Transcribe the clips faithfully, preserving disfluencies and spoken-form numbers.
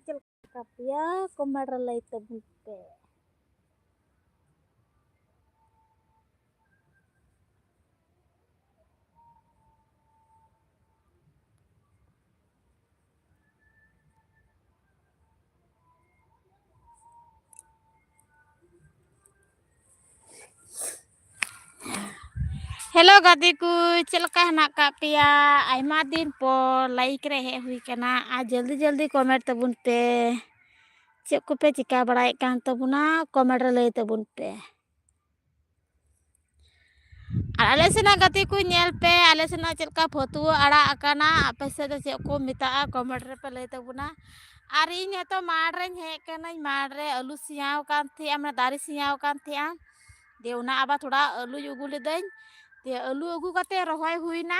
ᱪᱮᱫ ᱞᱮᱠᱟ ᱯᱮᱭᱟ? ᱠᱚᱢᱮᱱᱴ ᱨᱮ ᱞᱟᱹᱭ ᱛᱟᱵᱚᱱ ᱯᱮ᱾ ᱦᱮᱞᱳ ᱜᱟᱛᱮ ᱠᱚ, ᱪᱮᱫ ᱞᱮᱠᱟ ᱦᱮᱱᱟᱜ ᱟᱠᱟᱫ ᱯᱮᱭᱟ? ᱟᱭᱢᱟ ᱫᱤᱱ ᱯᱚᱨ ᱞᱟᱭᱤᱠ ᱨᱮ ᱦᱮᱡ ᱦᱩᱭ ᱠᱟᱱᱟ᱾ ᱟᱨ ᱡᱚᱞᱫᱤ ᱡᱚᱞᱫᱤ ᱠᱚᱢᱮᱱᱴ ᱛᱟᱵᱚᱱ ᱯᱮ᱾ ᱪᱮᱫ ᱠᱚᱯᱮ ᱪᱤᱠᱟ ᱵᱟᱲᱟᱭᱮᱫ ᱠᱟᱱ ᱛᱟᱵᱚᱱᱟ? ᱠᱚᱢᱮᱱᱴ ᱨᱮ ᱞᱟᱹᱭ ᱛᱟᱵᱚᱱ ᱯᱮ᱾ ᱟᱨ ᱟᱞᱮ ᱥᱮᱱᱟᱜ ᱜᱟᱛᱮ ᱠᱚ ᱧᱮᱞ ᱯᱮ, ᱟᱞᱮ ᱥᱮᱱᱟᱜ ᱪᱮᱫ ᱞᱮᱠᱟ ᱯᱷᱟᱹᱛᱩᱣᱟᱹ ᱟᱲᱟᱜ ᱟᱠᱟᱱᱟ, ᱟᱯᱮ ᱥᱮᱫ ᱫᱚ ᱪᱮᱫ ᱠᱚ ᱢᱮᱛᱟᱜᱼᱟ? ᱠᱚᱢᱮᱱᱴ ᱨᱮᱯᱮ ᱞᱟᱹᱭ ᱛᱟᱵᱚᱱᱟ᱾ ᱟᱨ ᱤᱧ ᱱᱤᱛᱚᱜ ᱢᱟᱴᱷ ᱨᱮᱧ ᱦᱮᱡ ᱠᱟᱹᱱᱟᱹᱧ, ᱢᱟᱴᱷ ᱨᱮ ᱟᱹᱞᱩ ᱥᱮᱭᱟᱣ ᱠᱟᱱ ᱛᱟᱦᱮᱸᱜᱼᱟ, ᱢᱟᱱᱮ ᱫᱟᱨᱮ ᱥᱮᱭᱟᱣ ᱠᱟᱱ ᱛᱟᱦᱮᱸᱜᱼᱟ᱾ ᱫᱤᱭᱮ ᱚᱱᱟ ᱟᱵᱟᱨ ᱛᱷᱚᱲᱟ ᱟᱹᱞᱩᱧ ᱟᱹᱜᱩ ᱞᱤᱫᱟᱹᱧ, ᱫᱤᱭᱮ ᱟᱹᱞᱩ ᱟᱹᱜᱩ ᱠᱟᱛᱮ ᱨᱚᱦᱚᱭ ᱦᱩᱭᱱᱟ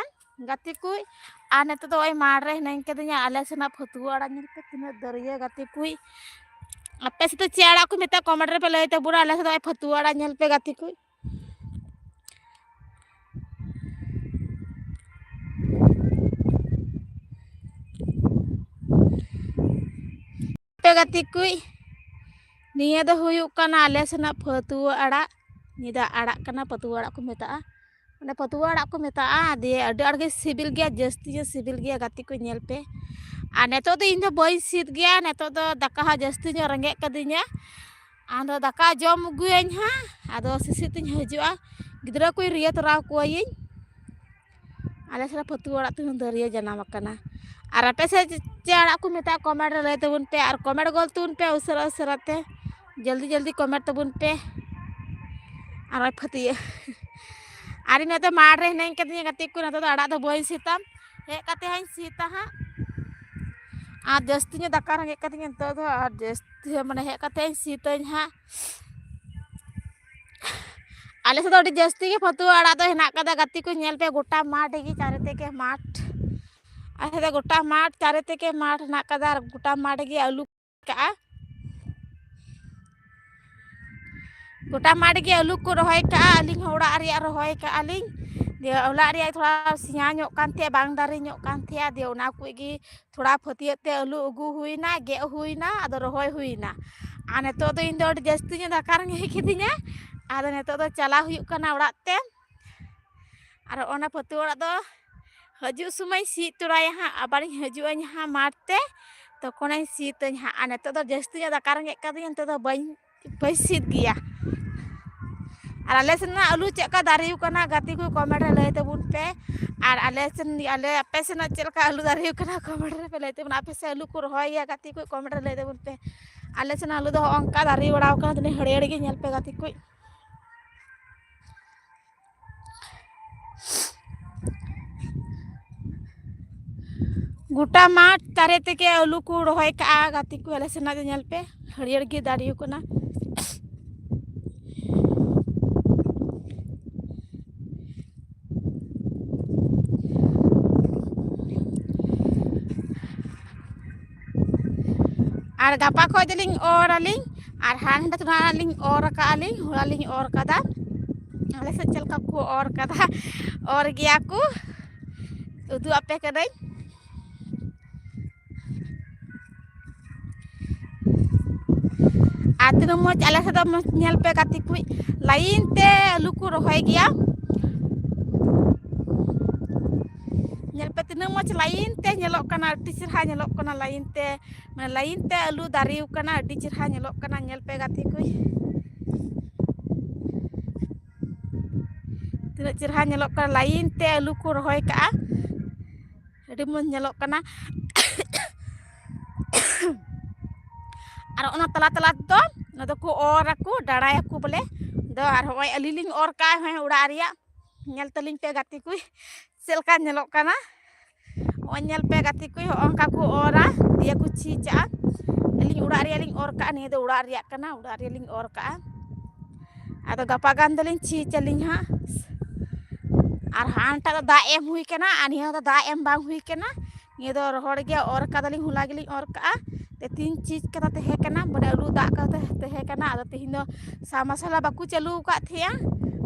ᱜᱟᱛᱮ ᱠᱚ᱾ ᱟᱨ ᱱᱤᱛᱚᱜ ᱫᱚ ᱱᱚᱜᱼᱚᱭ ᱢᱟᱴᱷ ᱨᱮ ᱦᱤᱱᱟᱹᱧ ᱠᱟᱹᱫᱤᱧᱟ᱾ ᱟᱞᱮ ᱥᱮᱱᱟᱜ ᱯᱷᱟᱹᱛᱩᱣᱟᱹ ᱟᱲᱟᱜ ᱧᱮᱞ ᱯᱮ, ᱛᱤᱱᱟᱹᱜ ᱫᱟᱹᱨᱭᱟᱹ ᱜᱟᱛᱮ ᱠᱚ᱾ ᱟᱯᱮ ᱥᱮᱫ ᱫᱚ ᱪᱮᱫ ᱟᱲᱟᱜ ᱠᱚ ᱢᱮᱛᱟᱜᱼᱟ? ᱠᱚᱢᱮᱱᱴ ᱨᱮᱯᱮ ᱞᱟᱹᱭ ᱛᱟᱵᱚᱱᱟ᱾ ᱟᱞᱮ ᱥᱮᱫ ᱫᱚ ᱱᱚᱜᱼᱚᱭ ᱯᱷᱟᱹᱛᱩᱣᱟᱹ ᱟᱲᱟᱜ ᱧᱮᱞ ᱯᱮ ᱜᱟᱛᱮ ᱠᱚ᱾ ᱯᱮ ᱜᱟᱛᱮ ᱠᱩᱡ, ᱱᱤᱭᱟᱹ ᱫᱚ ᱦᱩᱭᱩᱜ ᱠᱟᱱᱟ ᱟᱞᱮ ᱥᱮᱱᱟᱜ ᱯᱷᱟᱹᱛᱩᱣᱟᱹ ᱟᱲᱟᱜ᱾ ᱱᱤᱭᱟᱹ ᱫᱚ ᱟᱲᱟᱜ ᱠᱟᱱᱟ, ᱯᱷᱟᱹᱛᱩᱣᱟᱹ ᱟᱲᱟᱜ ᱠᱚ ᱢᱮᱛᱟᱜᱼᱟ᱾ ᱚᱱᱮ ᱯᱷᱟᱹᱛᱩᱣᱟᱹ ᱟᱲᱟᱜ ᱠᱚ ᱢᱮᱛᱟᱜᱼᱟ᱾ ᱫᱤᱭᱮ ᱟᱹᱰᱤ ᱟᱸᱴ ᱜᱮ ᱥᱤᱵᱤᱞ ᱜᱮᱭᱟ, ᱡᱟᱹᱥᱛᱤ ᱜᱮ ᱥᱤᱵᱤᱞ ᱜᱮᱭᱟ ᱜᱟᱛᱮ ᱠᱚ, ᱧᱮᱞ ᱯᱮ᱾ ᱟᱨ ᱱᱤᱛᱚᱜ ᱫᱚ ᱤᱧ ᱫᱚ ᱵᱟᱹᱧ ᱥᱤᱫ ᱜᱮᱭᱟ, ᱱᱤᱛᱚᱜ ᱫᱚ ᱫᱟᱠᱟ ᱦᱚᱸ ᱡᱟᱹᱥᱛᱤ ᱧᱚᱜ ᱨᱮᱸᱜᱮᱡ ᱠᱟᱹᱫᱤᱧᱟ᱾ ᱟᱫᱚ ᱫᱟᱠᱟ ᱡᱚᱢ ᱟᱹᱜᱩᱭᱟᱹᱧ ᱦᱟᱸᱜ, ᱟᱫᱚ ᱥᱤᱥᱤᱨ ᱛᱤᱧ ᱦᱤᱡᱩᱜᱼᱟ, ᱜᱤᱫᱽᱨᱟᱹ ᱠᱚᱧ ᱨᱤᱭᱟᱹ ᱛᱚᱨᱟ ᱠᱚᱣᱟᱭᱟᱹᱧ᱾ ᱟᱞᱮ ᱥᱮᱫ ᱨᱮ ᱯᱷᱟᱹᱛᱩᱣᱟᱹ ᱟᱲᱟᱜ ᱛᱮᱦᱚᱸ ᱫᱟᱹᱨᱭᱟᱹ ᱡᱟᱱᱟᱢ ᱟᱠᱟᱱᱟ᱾ ᱟᱨ ᱟᱯᱮ ᱥᱮᱫ ᱪᱮᱫ ᱟᱲᱟᱜ ᱠᱚ ᱢᱮᱛᱟᱜᱼᱟ, ᱠᱚᱢᱮᱱᱴ ᱨᱮ ᱞᱟᱹᱭ ᱛᱟᱵᱚᱱ ᱯᱮ᱾ ᱟᱨ ᱠᱚᱢᱮᱱᱴ ᱜᱚᱞ ᱛᱟᱵᱚᱱ ᱯᱮ ᱩᱥᱟᱹᱨᱟ ᱩᱥᱟᱹᱨᱟ ᱛᱮ, ᱡᱚᱞᱫᱤ ᱡᱚᱞᱫᱤ ᱠᱚᱢᱮᱱᱴ ᱛᱟᱵᱚᱱ ᱯᱮ᱾ ᱟᱨ ᱱᱚᱜᱼᱚᱭ ᱯᱷᱟᱹᱛᱭᱟᱹ ᱟᱨ ᱤᱧ ᱱᱚᱛᱮ ᱢᱟᱴᱷ ᱨᱮ ᱦᱤᱱᱟᱹᱧ ᱠᱟᱹᱫᱤᱧᱟ ᱜᱟᱛᱮ ᱠᱚ, ᱱᱤᱛᱚᱜ ᱫᱚ ᱟᱲᱟᱜ ᱫᱚ ᱵᱟᱹᱧ ᱥᱤᱛᱟ, ᱦᱮᱡ ᱠᱟᱛᱮ ᱦᱟᱸᱜ ᱤᱧ ᱥᱤᱛᱟ ᱦᱟᱸᱜ᱾ ᱟᱨ ᱡᱟᱹᱥᱛᱤ ᱧᱚᱜ ᱫᱟᱠᱟ ᱨᱮᱸᱜᱮᱡ ᱠᱟᱹᱫᱤᱧᱟ ᱱᱤᱛᱚᱜ ᱫᱚ, ᱟᱨ ᱡᱟᱹᱥᱛᱤ ᱢᱟᱱᱮ ᱦᱮᱡ ᱠᱟᱛᱮ ᱤᱧ ᱥᱤᱛᱟᱹᱧ ᱦᱟᱸᱜ᱾ ᱟᱞᱮ ᱥᱮᱫ ᱫᱚ ᱟᱹᱰᱤ ᱡᱟᱹᱥᱛᱤ ᱜᱮ ᱯᱷᱟᱹᱛᱩᱣᱟᱹ ᱟᱲᱟᱜ ᱫᱚ ᱦᱮᱱᱟᱜ ᱠᱟᱫᱟ ᱜᱟᱛᱮ ᱠᱚ, ᱧᱮᱞ ᱯᱮ ᱜᱚᱴᱟ ᱢᱟᱴᱷ ᱜᱮ, ᱪᱟᱨᱮ ᱛᱮᱜᱮ ᱢᱟᱴᱷ᱾ ᱟᱞᱮ ᱥᱮᱫ ᱫᱚ ᱜᱚᱴᱟ ᱢᱟᱴᱷ, ᱪᱟᱨᱮ ᱛᱮᱜᱮ ᱢᱟᱴᱷ ᱦᱮᱱᱟᱜ ᱠᱟᱫᱟ ᱟᱨ ᱜᱚᱴᱟ ᱢᱟᱴᱷ ᱜᱮ ᱟᱹᱞᱩ ᱠᱟᱜᱼᱟ᱾ ᱜᱚᱴᱟ ᱢᱟᱴᱷ ᱜᱮ ᱟᱹᱞᱩ ᱠᱚ ᱨᱚᱦᱚᱭ ᱠᱟᱜᱼᱟ᱾ ᱟᱹᱞᱤᱧ ᱦᱚᱸ ᱚᱲᱟᱜ ᱨᱮᱭᱟᱜ ᱨᱚᱦᱚᱭ ᱠᱟᱜᱼᱟ ᱞᱤᱧ᱾ ᱫᱤᱭᱮ ᱚᱲᱟᱜ ᱨᱮᱭᱟᱜ ᱛᱷᱚᱲᱟ ᱥᱮᱭᱟ ᱧᱚᱜ ᱠᱟᱱ ᱛᱟᱦᱮᱸᱫ, ᱵᱟᱝ ᱫᱟᱨᱮ ᱧᱚᱜ ᱠᱟᱱ ᱛᱟᱦᱮᱸᱫ᱾ ᱫᱤᱭᱮ ᱚᱱᱟ ᱠᱚ ᱜᱮ ᱛᱷᱚᱲᱟ ᱯᱷᱟᱹᱛᱭᱟᱹᱜ ᱛᱮ ᱟᱹᱞᱩ ᱟᱹᱜᱩ ᱦᱩᱭᱱᱟ, ᱜᱮᱫ ᱦᱩᱭᱱᱟ, ᱟᱫᱚ ᱨᱚᱦᱚᱭ ᱦᱩᱭᱱᱟ᱾ ᱟᱨ ᱱᱤᱛᱚᱜ ᱫᱚ ᱤᱧ ᱫᱚ ᱟᱹᱰᱤ ᱡᱟᱹᱥᱛᱤ ᱧᱚᱜ ᱫᱟᱠᱟ ᱨᱮᱸᱜᱮᱡ ᱠᱤᱫᱤᱧᱟ᱾ ᱟᱫᱚ ᱱᱤᱛᱚᱜ ᱫᱚ ᱪᱟᱞᱟᱣ ᱦᱩᱭᱩᱜ ᱠᱟᱱᱟ ᱚᱲᱟᱜ ᱛᱮ᱾ ᱟᱨ ᱚᱱᱟ ᱯᱷᱟᱹᱛᱩ ᱚᱲᱟᱜ ᱫᱚ ᱦᱤᱡᱩᱜ ᱥᱚᱢᱚᱭ ᱥᱤᱫ ᱛᱚᱨᱟᱭᱟ ᱦᱟᱸᱜ, ᱟᱵᱟᱨᱤᱧ ᱦᱤᱡᱩᱜᱼᱟᱹᱧ ᱦᱟᱸᱜ ᱢᱟᱴᱷ ᱛᱮ, ᱛᱚᱠᱷᱚᱱᱤᱧ ᱥᱤᱫᱟᱹᱧ ᱦᱟᱸᱜ᱾ ᱟᱨ ᱱᱤᱛᱚᱜ ᱫᱚ ᱡᱟᱹᱥᱛᱤ ᱧᱚᱜ ᱫᱟᱠᱟ ᱨᱮᱸᱜᱮᱡ ᱠᱟᱫᱤᱧᱟ, ᱱᱤᱛᱚᱜ ᱫᱚ ᱵᱟᱹᱧ, ᱵᱟᱹᱧ ᱥᱤᱫ ᱜᱮᱭᱟ᱾ ᱟᱨ ᱟᱞᱮ ᱥᱮᱱᱟᱜ ᱟᱹᱞᱩ ᱪᱮᱫ ᱞᱮᱠᱟ ᱫᱟᱨᱮ ᱠᱟᱱᱟ, ᱜᱟᱛᱮ ᱠᱚ comment ᱨᱮ ᱞᱟᱹᱭ ᱛᱟᱵᱚᱱ ᱯᱮ᱾ ᱟᱨ ᱟᱞᱮ ᱥᱮᱱ, ᱟᱞᱮ, ᱟᱯᱮ ᱥᱮᱱᱟᱜ ᱪᱮᱫ ᱞᱮᱠᱟ ᱟᱹᱞᱩ ᱫᱟᱨᱮ ᱠᱟᱱᱟ, comment ᱨᱮ ᱯᱮ ᱞᱟᱹᱭ ᱛᱟᱵᱚᱱᱟ᱾ ᱟᱯᱮ ᱥᱮᱫ ᱟᱹᱞᱩ ᱠᱚ ᱨᱚᱦᱚᱭ ᱜᱮᱭᱟ, ᱜᱟᱛᱮ ᱠᱚ comment ᱨᱮ ᱞᱟᱹᱭ ᱛᱟᱵᱚᱱ ᱯᱮ᱾ ᱟᱞᱮ ᱥᱮᱱᱟᱜ ᱟᱹᱞᱩ ᱫᱚ ᱦᱚᱸᱜᱼᱚ ᱱᱚᱝᱠᱟ ᱫᱟᱨᱮ ᱵᱟᱲᱟᱣ ᱠᱟᱱᱟ, ᱛᱤᱱᱟᱹᱜ ᱦᱟᱹᱨᱭᱟᱹᱲ ᱜᱮ, ᱧᱮᱞ ᱯᱮ ᱜᱟᱛᱮ ᱠᱚ᱾ ᱜᱚᱴᱟ ᱢᱟᱴᱷ ᱫᱟᱨᱮ ᱛᱮᱜᱮ ᱟᱹᱞᱩ ᱠᱚ ᱨᱚᱦᱚᱭ ᱠᱟᱜᱼᱟ ᱜᱟᱛᱮ ᱠᱚ, ᱟᱞᱮ ᱥᱮᱱᱟᱜ ᱫᱚ ᱧᱮᱞ ᱯᱮ, ᱦᱟᱹᱨᱭᱟᱹᱲ ᱜᱮ ᱫᱟᱨᱮ ᱠᱟᱱᱟ᱾ ᱟᱨ ᱜᱟᱯᱟ ᱠᱷᱚᱡ ᱫᱚᱞᱤᱧ ᱚᱨ ᱟᱹᱞᱤᱧ, ᱟᱨ ᱦᱟᱱᱰᱮ ᱛᱷᱚᱲᱟ ᱞᱤᱧ ᱚᱨ ᱟᱠᱟᱫᱼᱟ ᱞᱤᱧ, ᱦᱚᱞᱟ ᱞᱤᱧ ᱚᱨ ᱠᱟᱫᱟ᱾ ᱟᱞᱮ ᱥᱮᱫ ᱪᱮᱫ ᱞᱮᱠᱟ ᱠᱚ ᱚᱨ ᱠᱟᱫᱟ, ᱚᱨ ᱜᱮᱭᱟ ᱠᱚ, ᱩᱫᱩᱜ ᱟᱯᱮ ᱠᱟᱹᱱᱟᱹᱧ᱾ ᱟᱨ ᱛᱤᱱᱟᱹᱜ ᱢᱚᱡᱽ ᱟᱞᱮ ᱥᱮᱫ ᱫᱚ ᱢᱚᱡᱽ ᱧᱮᱞ ᱯᱮ ᱜᱟᱛᱮ ᱠᱚ, line ᱛᱮ ᱟᱹᱞᱩ ᱠᱚ ᱨᱚᱦᱚᱭ ᱜᱮᱭᱟ᱾ ᱧᱮᱞ ᱯᱮ ᱛᱤᱱᱟᱹᱜ ᱢᱚᱡᱽ line ᱛᱮ ᱧᱮᱞᱚᱜ ᱠᱟᱱᱟ, ᱟᱹᱰᱤ ᱪᱮᱦᱨᱟ ᱧᱮᱞᱚᱜ ᱠᱟᱱᱟ line ᱛᱮ, ᱢᱟᱱᱮ line ᱛᱮ ᱟᱹᱞᱩ ᱫᱟᱨᱮ ᱠᱟᱱᱟ, ᱟᱹᱰᱤ ᱪᱮᱦᱨᱟ ᱧᱮᱞᱚᱜ ᱠᱟᱱᱟ᱾ ᱧᱮᱞ ᱯᱮ ᱜᱟᱛᱮ ᱠᱚ, ᱛᱤᱱᱟᱹᱜ ᱪᱮᱦᱨᱟ ᱧᱮᱞᱚᱜ ᱠᱟᱱᱟ, line ᱛᱮ ᱟᱹᱞᱩ ᱠᱚ ᱨᱚᱦᱚᱭ ᱠᱟᱜᱼᱟ, ᱟᱹᱰᱤ ᱢᱚᱡᱽ ᱧᱮᱞᱚᱜ ᱠᱟᱱᱟ᱾ ᱟᱨ ᱚᱱᱟ ᱛᱟᱞᱟ ᱛᱟᱞᱟ ᱛᱮᱫᱚ ᱚᱱᱟ ᱫᱚᱠᱚ ᱚᱨ ᱟᱠᱚ, ᱰᱟᱲᱟᱭᱟᱠᱚ ᱵᱚᱞᱮ᱾ ᱫᱚ ᱟᱨ ᱦᱚᱸᱜᱼᱚᱭ ᱟᱹᱞᱤᱧ ᱞᱤᱧ ᱚᱨ ᱠᱟᱜᱼᱟ, ᱦᱚᱸᱜᱼᱚᱭ ᱚᱲᱟᱜ ᱨᱮᱭᱟᱜ᱾ ᱧᱮᱞ ᱛᱟᱹᱞᱤᱧ ᱯᱮ ᱜᱟᱛᱮ ᱠᱚ, ᱪᱮᱫ ᱞᱮᱠᱟ ᱧᱮᱞᱚᱜ ᱠᱟᱱᱟ᱾ ᱦᱚᱸᱜᱼᱚᱭ ᱧᱮᱞ ᱯᱮ ᱜᱟᱛᱮ ᱠᱚ, ᱦᱚᱸᱜᱼᱚ ᱱᱚᱝᱠᱟ ᱠᱚ ᱚᱨᱟ, ᱫᱤᱭᱮ ᱠᱚ ᱪᱷᱤᱪᱟᱜᱼᱟ᱾ ᱟᱹᱞᱤᱧ ᱚᱲᱟᱜ ᱨᱮᱭᱟᱜ ᱞᱤᱧ ᱚᱨ ᱠᱟᱜᱼᱟ, ᱱᱤᱭᱟᱹ ᱫᱚ ᱚᱲᱟᱜ ᱨᱮᱭᱟᱜ ᱠᱟᱱᱟ, ᱚᱲᱟᱜ ᱨᱮᱭᱟᱜ ᱞᱤᱧ ᱚᱨ ᱠᱟᱜᱼᱟ᱾ ᱟᱫᱚ ᱜᱟᱯᱟ ᱜᱟᱱ ᱫᱚᱞᱤᱧ ᱪᱷᱤᱪ ᱟᱹᱞᱤᱧ ᱦᱟᱸᱜ᱾ ᱟᱨ ᱦᱟᱱᱟᱴᱟᱜ ᱫᱚ ᱫᱟᱜ ᱮᱢ ᱦᱩᱭ ᱠᱟᱱᱟ, ᱟᱨ ᱱᱤᱭᱟᱹ ᱫᱚ ᱫᱟᱜ ᱮᱢ ᱵᱟᱝ ᱦᱩᱭ ᱠᱟᱱᱟ᱾ ᱱᱤᱭᱟᱹ ᱫᱚ ᱨᱚᱦᱚᱲ ᱜᱮᱭᱟ, ᱚᱨ ᱠᱟᱫᱟᱞᱤᱧ, ᱦᱚᱞᱟ ᱜᱮᱞᱤᱧ ᱚᱨ ᱠᱟᱜᱼᱟ᱾ ᱛᱮ ᱛᱤᱦᱤᱧ ᱪᱷᱤᱸᱪ ᱠᱟᱛᱷᱟ ᱛᱟᱦᱮᱸ ᱠᱟᱱᱟ, ᱵᱚᱞᱮ ᱟᱹᱞᱩ ᱫᱟᱜ ᱠᱟᱛᱷᱟ ᱛᱟᱦᱮᱸ ᱠᱟᱱᱟ᱾ ᱟᱫᱚ ᱛᱤᱦᱤᱧ ᱫᱚ ᱥᱟᱵ ᱢᱟᱨᱥᱟᱞ ᱵᱟᱠᱚ ᱪᱟᱹᱞᱩ ᱟᱠᱟᱫ ᱛᱟᱦᱮᱸᱜᱼᱟ,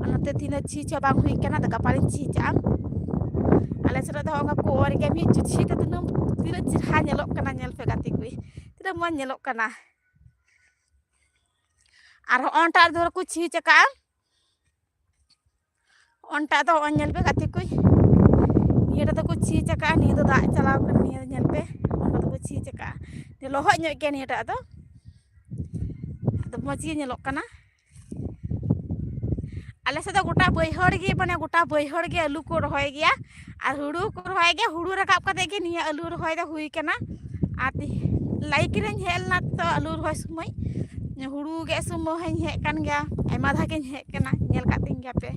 ᱚᱱᱟᱛᱮ ᱛᱤᱦᱤᱧ ᱫᱚ ᱪᱷᱤᱸᱪ ᱦᱚᱸ ᱵᱟᱝ ᱦᱩᱭ ᱠᱟᱱᱟ᱾ ᱟᱫᱚ ᱜᱟᱯᱟ ᱞᱤᱧ ᱪᱷᱤᱸᱪᱟᱜᱼᱟ᱾ ᱟᱞᱮ ᱥᱮᱫ ᱫᱚ ᱦᱚᱸᱜᱼᱚ ᱱᱚᱝᱠᱟ ᱠᱚ ᱚᱨ ᱜᱮᱭᱟ ᱢᱤᱫ ᱪᱷᱤᱸᱪ ᱛᱮ᱾ ᱛᱤᱱᱟᱹᱜ, ᱛᱤᱱᱟᱹᱜ ᱪᱮᱦᱨᱟ ᱧᱮᱞᱚᱜ ᱠᱟᱱᱟ, ᱧᱮᱞ ᱯᱮ ᱜᱟᱛᱮ ᱠᱚ, ᱛᱤᱱᱟᱹᱜ ᱢᱚᱡᱽ ᱧᱮᱞᱚᱜ ᱠᱟᱱᱟ᱾ ᱟᱨ ᱦᱚᱸᱜᱼᱚ ᱱᱚᱴᱟᱜ ᱨᱮᱫᱚ ᱠᱚ ᱪᱷᱤᱸᱪ ᱟᱠᱟᱜᱼᱟ᱾ ᱚᱱᱴᱟᱜ ᱫᱚ ᱦᱚᱸᱜᱼᱚᱭ ᱧᱮᱞ ᱯᱮ ᱜᱟᱛᱮ ᱠᱚ, ᱱᱤᱭᱟᱹ ᱨᱮᱫᱚ ᱠᱚ ᱪᱷᱤᱸᱪ ᱟᱠᱟᱜᱼᱟ, ᱱᱤᱭᱟᱹ ᱫᱚ ᱫᱟᱜ ᱪᱟᱞᱟᱣ ᱠᱟᱱᱟ, ᱱᱤᱭᱟᱹ ᱫᱚ ᱧᱮᱞ ᱯᱮ, ᱚᱱᱟ ᱫᱚᱠᱚ ᱪᱷᱤᱸᱪ ᱟᱠᱟᱜᱼᱟ, ᱱᱤᱭᱟᱹ ᱞᱚᱦᱚᱫ ᱧᱚᱜ ᱜᱮᱭᱟ ᱱᱤᱭᱟᱹᱴᱟᱜ ᱫᱚ, ᱟᱫᱚ ᱢᱚᱡᱽ ᱜᱮ ᱧᱮᱞᱚᱜ ᱠᱟᱱᱟ᱾ ᱟᱞᱮ ᱥᱮᱫ ᱫᱚ ᱜᱚᱴᱟ ᱵᱟᱹᱭᱦᱟᱹᱲ ᱜᱮ, ᱢᱟᱱᱮ ᱜᱚᱴᱟ ᱵᱟᱹᱭᱦᱟᱹᱲ ᱜᱮ ᱟᱹᱞᱩ ᱠᱚ ᱨᱚᱦᱚᱭ ᱜᱮᱭᱟ, ᱟᱨ ᱦᱩᱲᱩ ᱠᱚ ᱨᱚᱦᱚᱭ ᱜᱮᱭᱟ, ᱦᱩᱲᱩ ᱨᱟᱠᱟᱵ ᱠᱟᱛᱮ ᱜᱮ ᱱᱤᱭᱟᱹ ᱟᱹᱞᱩ ᱨᱚᱦᱚᱭ ᱫᱚ ᱦᱩᱭ ᱠᱟᱱᱟ᱾ ᱟᱨ ᱛᱤ-, ᱞᱟᱭᱤᱠ ᱨᱮᱧ ᱦᱮᱡ ᱞᱮᱱᱟ ᱛᱚ ᱟᱹᱞᱩ ᱨᱚᱦᱚᱭ ᱥᱚᱢᱚᱭ, ᱦᱩᱲᱩ ᱜᱮᱫ ᱥᱚᱢᱚᱭ ᱦᱚᱸᱧ ᱦᱮᱡ ᱠᱟᱱ ᱜᱮᱭᱟ, ᱟᱭᱢᱟ ᱫᱷᱟᱣ ᱜᱤᱧ ᱦᱮᱡ ᱠᱟᱱᱟ, ᱧᱮᱞ ᱠᱟᱜ ᱛᱤᱧ ᱜᱮᱭᱟ ᱯᱮ᱾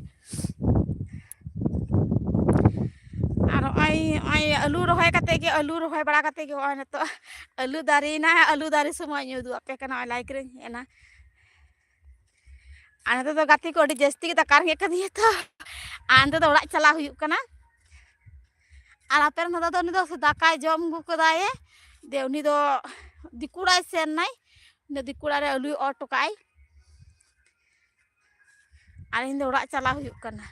ᱟᱨ ᱱᱚᱜᱼᱚᱭ, ᱱᱚᱜᱼᱚᱭ ᱟᱹᱞᱩ ᱨᱚᱦᱚᱭ ᱠᱟᱛᱮ ᱜᱮ, ᱟᱹᱞᱩ ᱨᱚᱦᱚᱭ ᱵᱟᱲᱟ ᱠᱟᱛᱮ ᱜᱮ ᱱᱚᱜᱼᱚᱭ ᱱᱤᱛᱚᱜ ᱟᱹᱞᱩ ᱫᱟᱨᱮᱭᱮᱱᱟ᱾ ᱟᱹᱞᱩ ᱫᱟᱨᱮ ᱥᱚᱢᱚᱭ ᱤᱧ ᱩᱫᱩᱜ ᱟᱯᱮ ᱠᱟᱱᱟ, ᱱᱚᱜᱼᱚᱭ ᱞᱟᱭᱤᱠ ᱨᱮᱧ ᱦᱮᱡ ᱮᱱᱟ᱾ ᱟᱨ ᱱᱤᱛᱚᱜ ᱫᱚ ᱜᱟᱛᱮ ᱠᱚ ᱟᱹᱰᱤ ᱡᱟᱹᱥᱛᱤ ᱜᱮ ᱫᱟᱠᱟ ᱨᱮᱸᱜᱮᱡ ᱠᱟᱫᱤᱧᱟ ᱛᱚ, ᱟᱨ ᱱᱤᱛᱚᱜ ᱫᱚ ᱚᱲᱟᱜ ᱪᱟᱞᱟᱣ ᱦᱩᱭᱩᱜ ᱠᱟᱱᱟ᱾ ᱟᱨ ᱟᱯᱮ ᱨᱮᱱ ᱫᱟᱫᱟ ᱫᱚ ᱩᱱᱤ ᱫᱚ ᱫᱟᱠᱟᱭ ᱡᱚᱢ ᱟᱹᱜᱩ ᱠᱟᱫᱟᱭᱮ, ᱫᱮ ᱩᱱᱤ ᱫᱚ ᱫᱤᱠᱩ ᱚᱲᱟᱜ ᱮ ᱥᱮᱱ ᱱᱟᱭ, ᱩᱱᱤ ᱫᱚ ᱫᱤᱠᱩ ᱚᱲᱟᱜ ᱨᱮ ᱟᱹᱞᱩᱭ ᱚᱨ ᱦᱚᱴᱚ ᱠᱟᱜᱼᱟᱭ᱾ ᱟᱨ ᱤᱧ ᱫᱚ ᱚᱲᱟᱜ ᱪᱟᱞᱟᱣ ᱦᱩᱭᱩᱜ ᱠᱟᱱᱟ᱾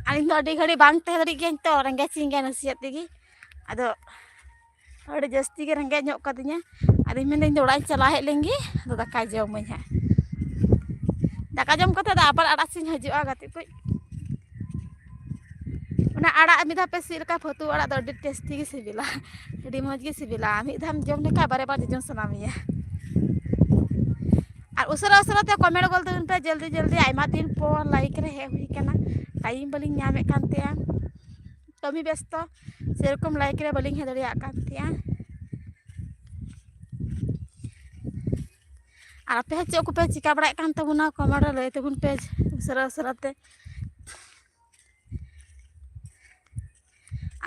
ᱟᱨ ᱤᱧ ᱫᱚ ᱟᱹᱰᱤ ᱜᱷᱟᱹᱲᱤᱡ ᱵᱟᱝ ᱛᱟᱦᱮᱸ ᱫᱟᱲᱮᱭᱟᱜ ᱜᱤᱭᱟᱹᱧ ᱛᱚ, ᱨᱮᱸᱜᱮᱡ ᱤᱧ ᱜᱮᱭᱟ ᱱᱟᱥᱮᱭᱟᱜ ᱛᱮᱜᱮ᱾ ᱟᱫᱚ ᱟᱹᱰᱤ ᱡᱟᱹᱥᱛᱤ ᱜᱮ ᱨᱮᱸᱜᱮᱡ ᱧᱚᱜ ᱠᱟᱫᱤᱧᱟ᱾ ᱟᱫᱚᱧ ᱢᱮᱱᱫᱟ ᱤᱧ ᱫᱚ ᱚᱲᱟᱜ ᱤᱧ ᱪᱟᱞᱟᱣ ᱦᱮᱡ ᱞᱮᱱ ᱜᱮ, ᱟᱫᱚ ᱫᱟᱠᱟ ᱡᱚᱢᱟᱹᱧ ᱦᱟᱸᱜ᱾ ᱫᱟᱠᱟ ᱡᱚᱢ ᱠᱟᱛᱮ ᱫᱚ ᱟᱵᱟᱨ ᱟᱲᱟᱜ ᱥᱮᱫ ᱤᱧ ᱦᱤᱡᱩᱜᱼᱟ ᱜᱟᱛᱮ ᱠᱚ᱾ ᱚᱱᱟ ᱟᱲᱟᱜ ᱢᱤᱫ ᱫᱷᱟᱣ ᱯᱮ ᱥᱤᱫ ᱞᱮᱠᱷᱟᱱ, ᱯᱷᱟᱹᱛᱩ ᱟᱲᱟᱜ ᱫᱚ ᱟᱹᱰᱤ ᱴᱮᱥᱴᱤ ᱜᱮ ᱥᱤᱵᱤᱞᱟ, ᱟᱹᱰᱤ ᱢᱚᱡᱽ ᱜᱮ ᱥᱤᱵᱤᱞᱟ᱾ ᱢᱤᱫ ᱫᱷᱟᱣ ᱡᱚᱢ ᱞᱮᱠᱷᱟᱱ ᱵᱟᱨᱮ ᱵᱟᱨ ᱡᱚᱡᱚᱢ ᱥᱟᱱᱟ ᱢᱮᱭᱟ᱾ ᱟᱨ ᱩᱥᱟᱹᱨᱟ ᱩᱥᱟᱹᱨᱟ ᱛᱮ ᱠᱚᱢᱮᱱᱴ ᱜᱚᱫ ᱛᱟᱵᱚᱱ ᱯᱮ, ᱡᱚᱞᱫᱤ ᱡᱚᱞᱫᱤ᱾ ᱟᱭᱢᱟ ᱫᱤᱱ ᱯᱚᱨ ᱞᱟᱭᱤᱠ ᱨᱮ ᱦᱮᱡ ᱦᱩᱭ ᱠᱟᱱᱟ, ᱴᱟᱭᱤᱢ ᱵᱟᱹᱞᱤᱧ ᱧᱟᱢᱮᱫ ᱠᱟᱱ ᱛᱟᱦᱮᱸᱜᱼᱟ, ᱠᱟᱹᱢᱤ ᱵᱮᱥᱛᱚ, ᱥᱮᱨᱚᱠᱚᱢ ᱞᱟᱭᱤᱠ ᱨᱮ ᱵᱟᱹᱞᱤᱧ ᱦᱮᱡ ᱫᱟᱲᱮᱭᱟᱜ ᱠᱟᱱ ᱛᱟᱦᱮᱸᱜᱼᱟ᱾ ᱟᱨ ᱟᱯᱮ ᱦᱚᱸ ᱪᱮᱫ ᱠᱚᱯᱮ ᱪᱤᱠᱟ ᱵᱟᱲᱟᱭᱮᱫ ᱠᱟᱱ ᱛᱟᱵᱚᱱᱟ, ᱠᱚᱢᱮᱱᱴ ᱨᱮ ᱞᱟᱹᱭ ᱛᱟᱵᱚᱱ ᱯᱮ ᱩᱥᱟᱹᱨᱟ ᱩᱥᱟᱹᱨᱟ ᱛᱮ᱾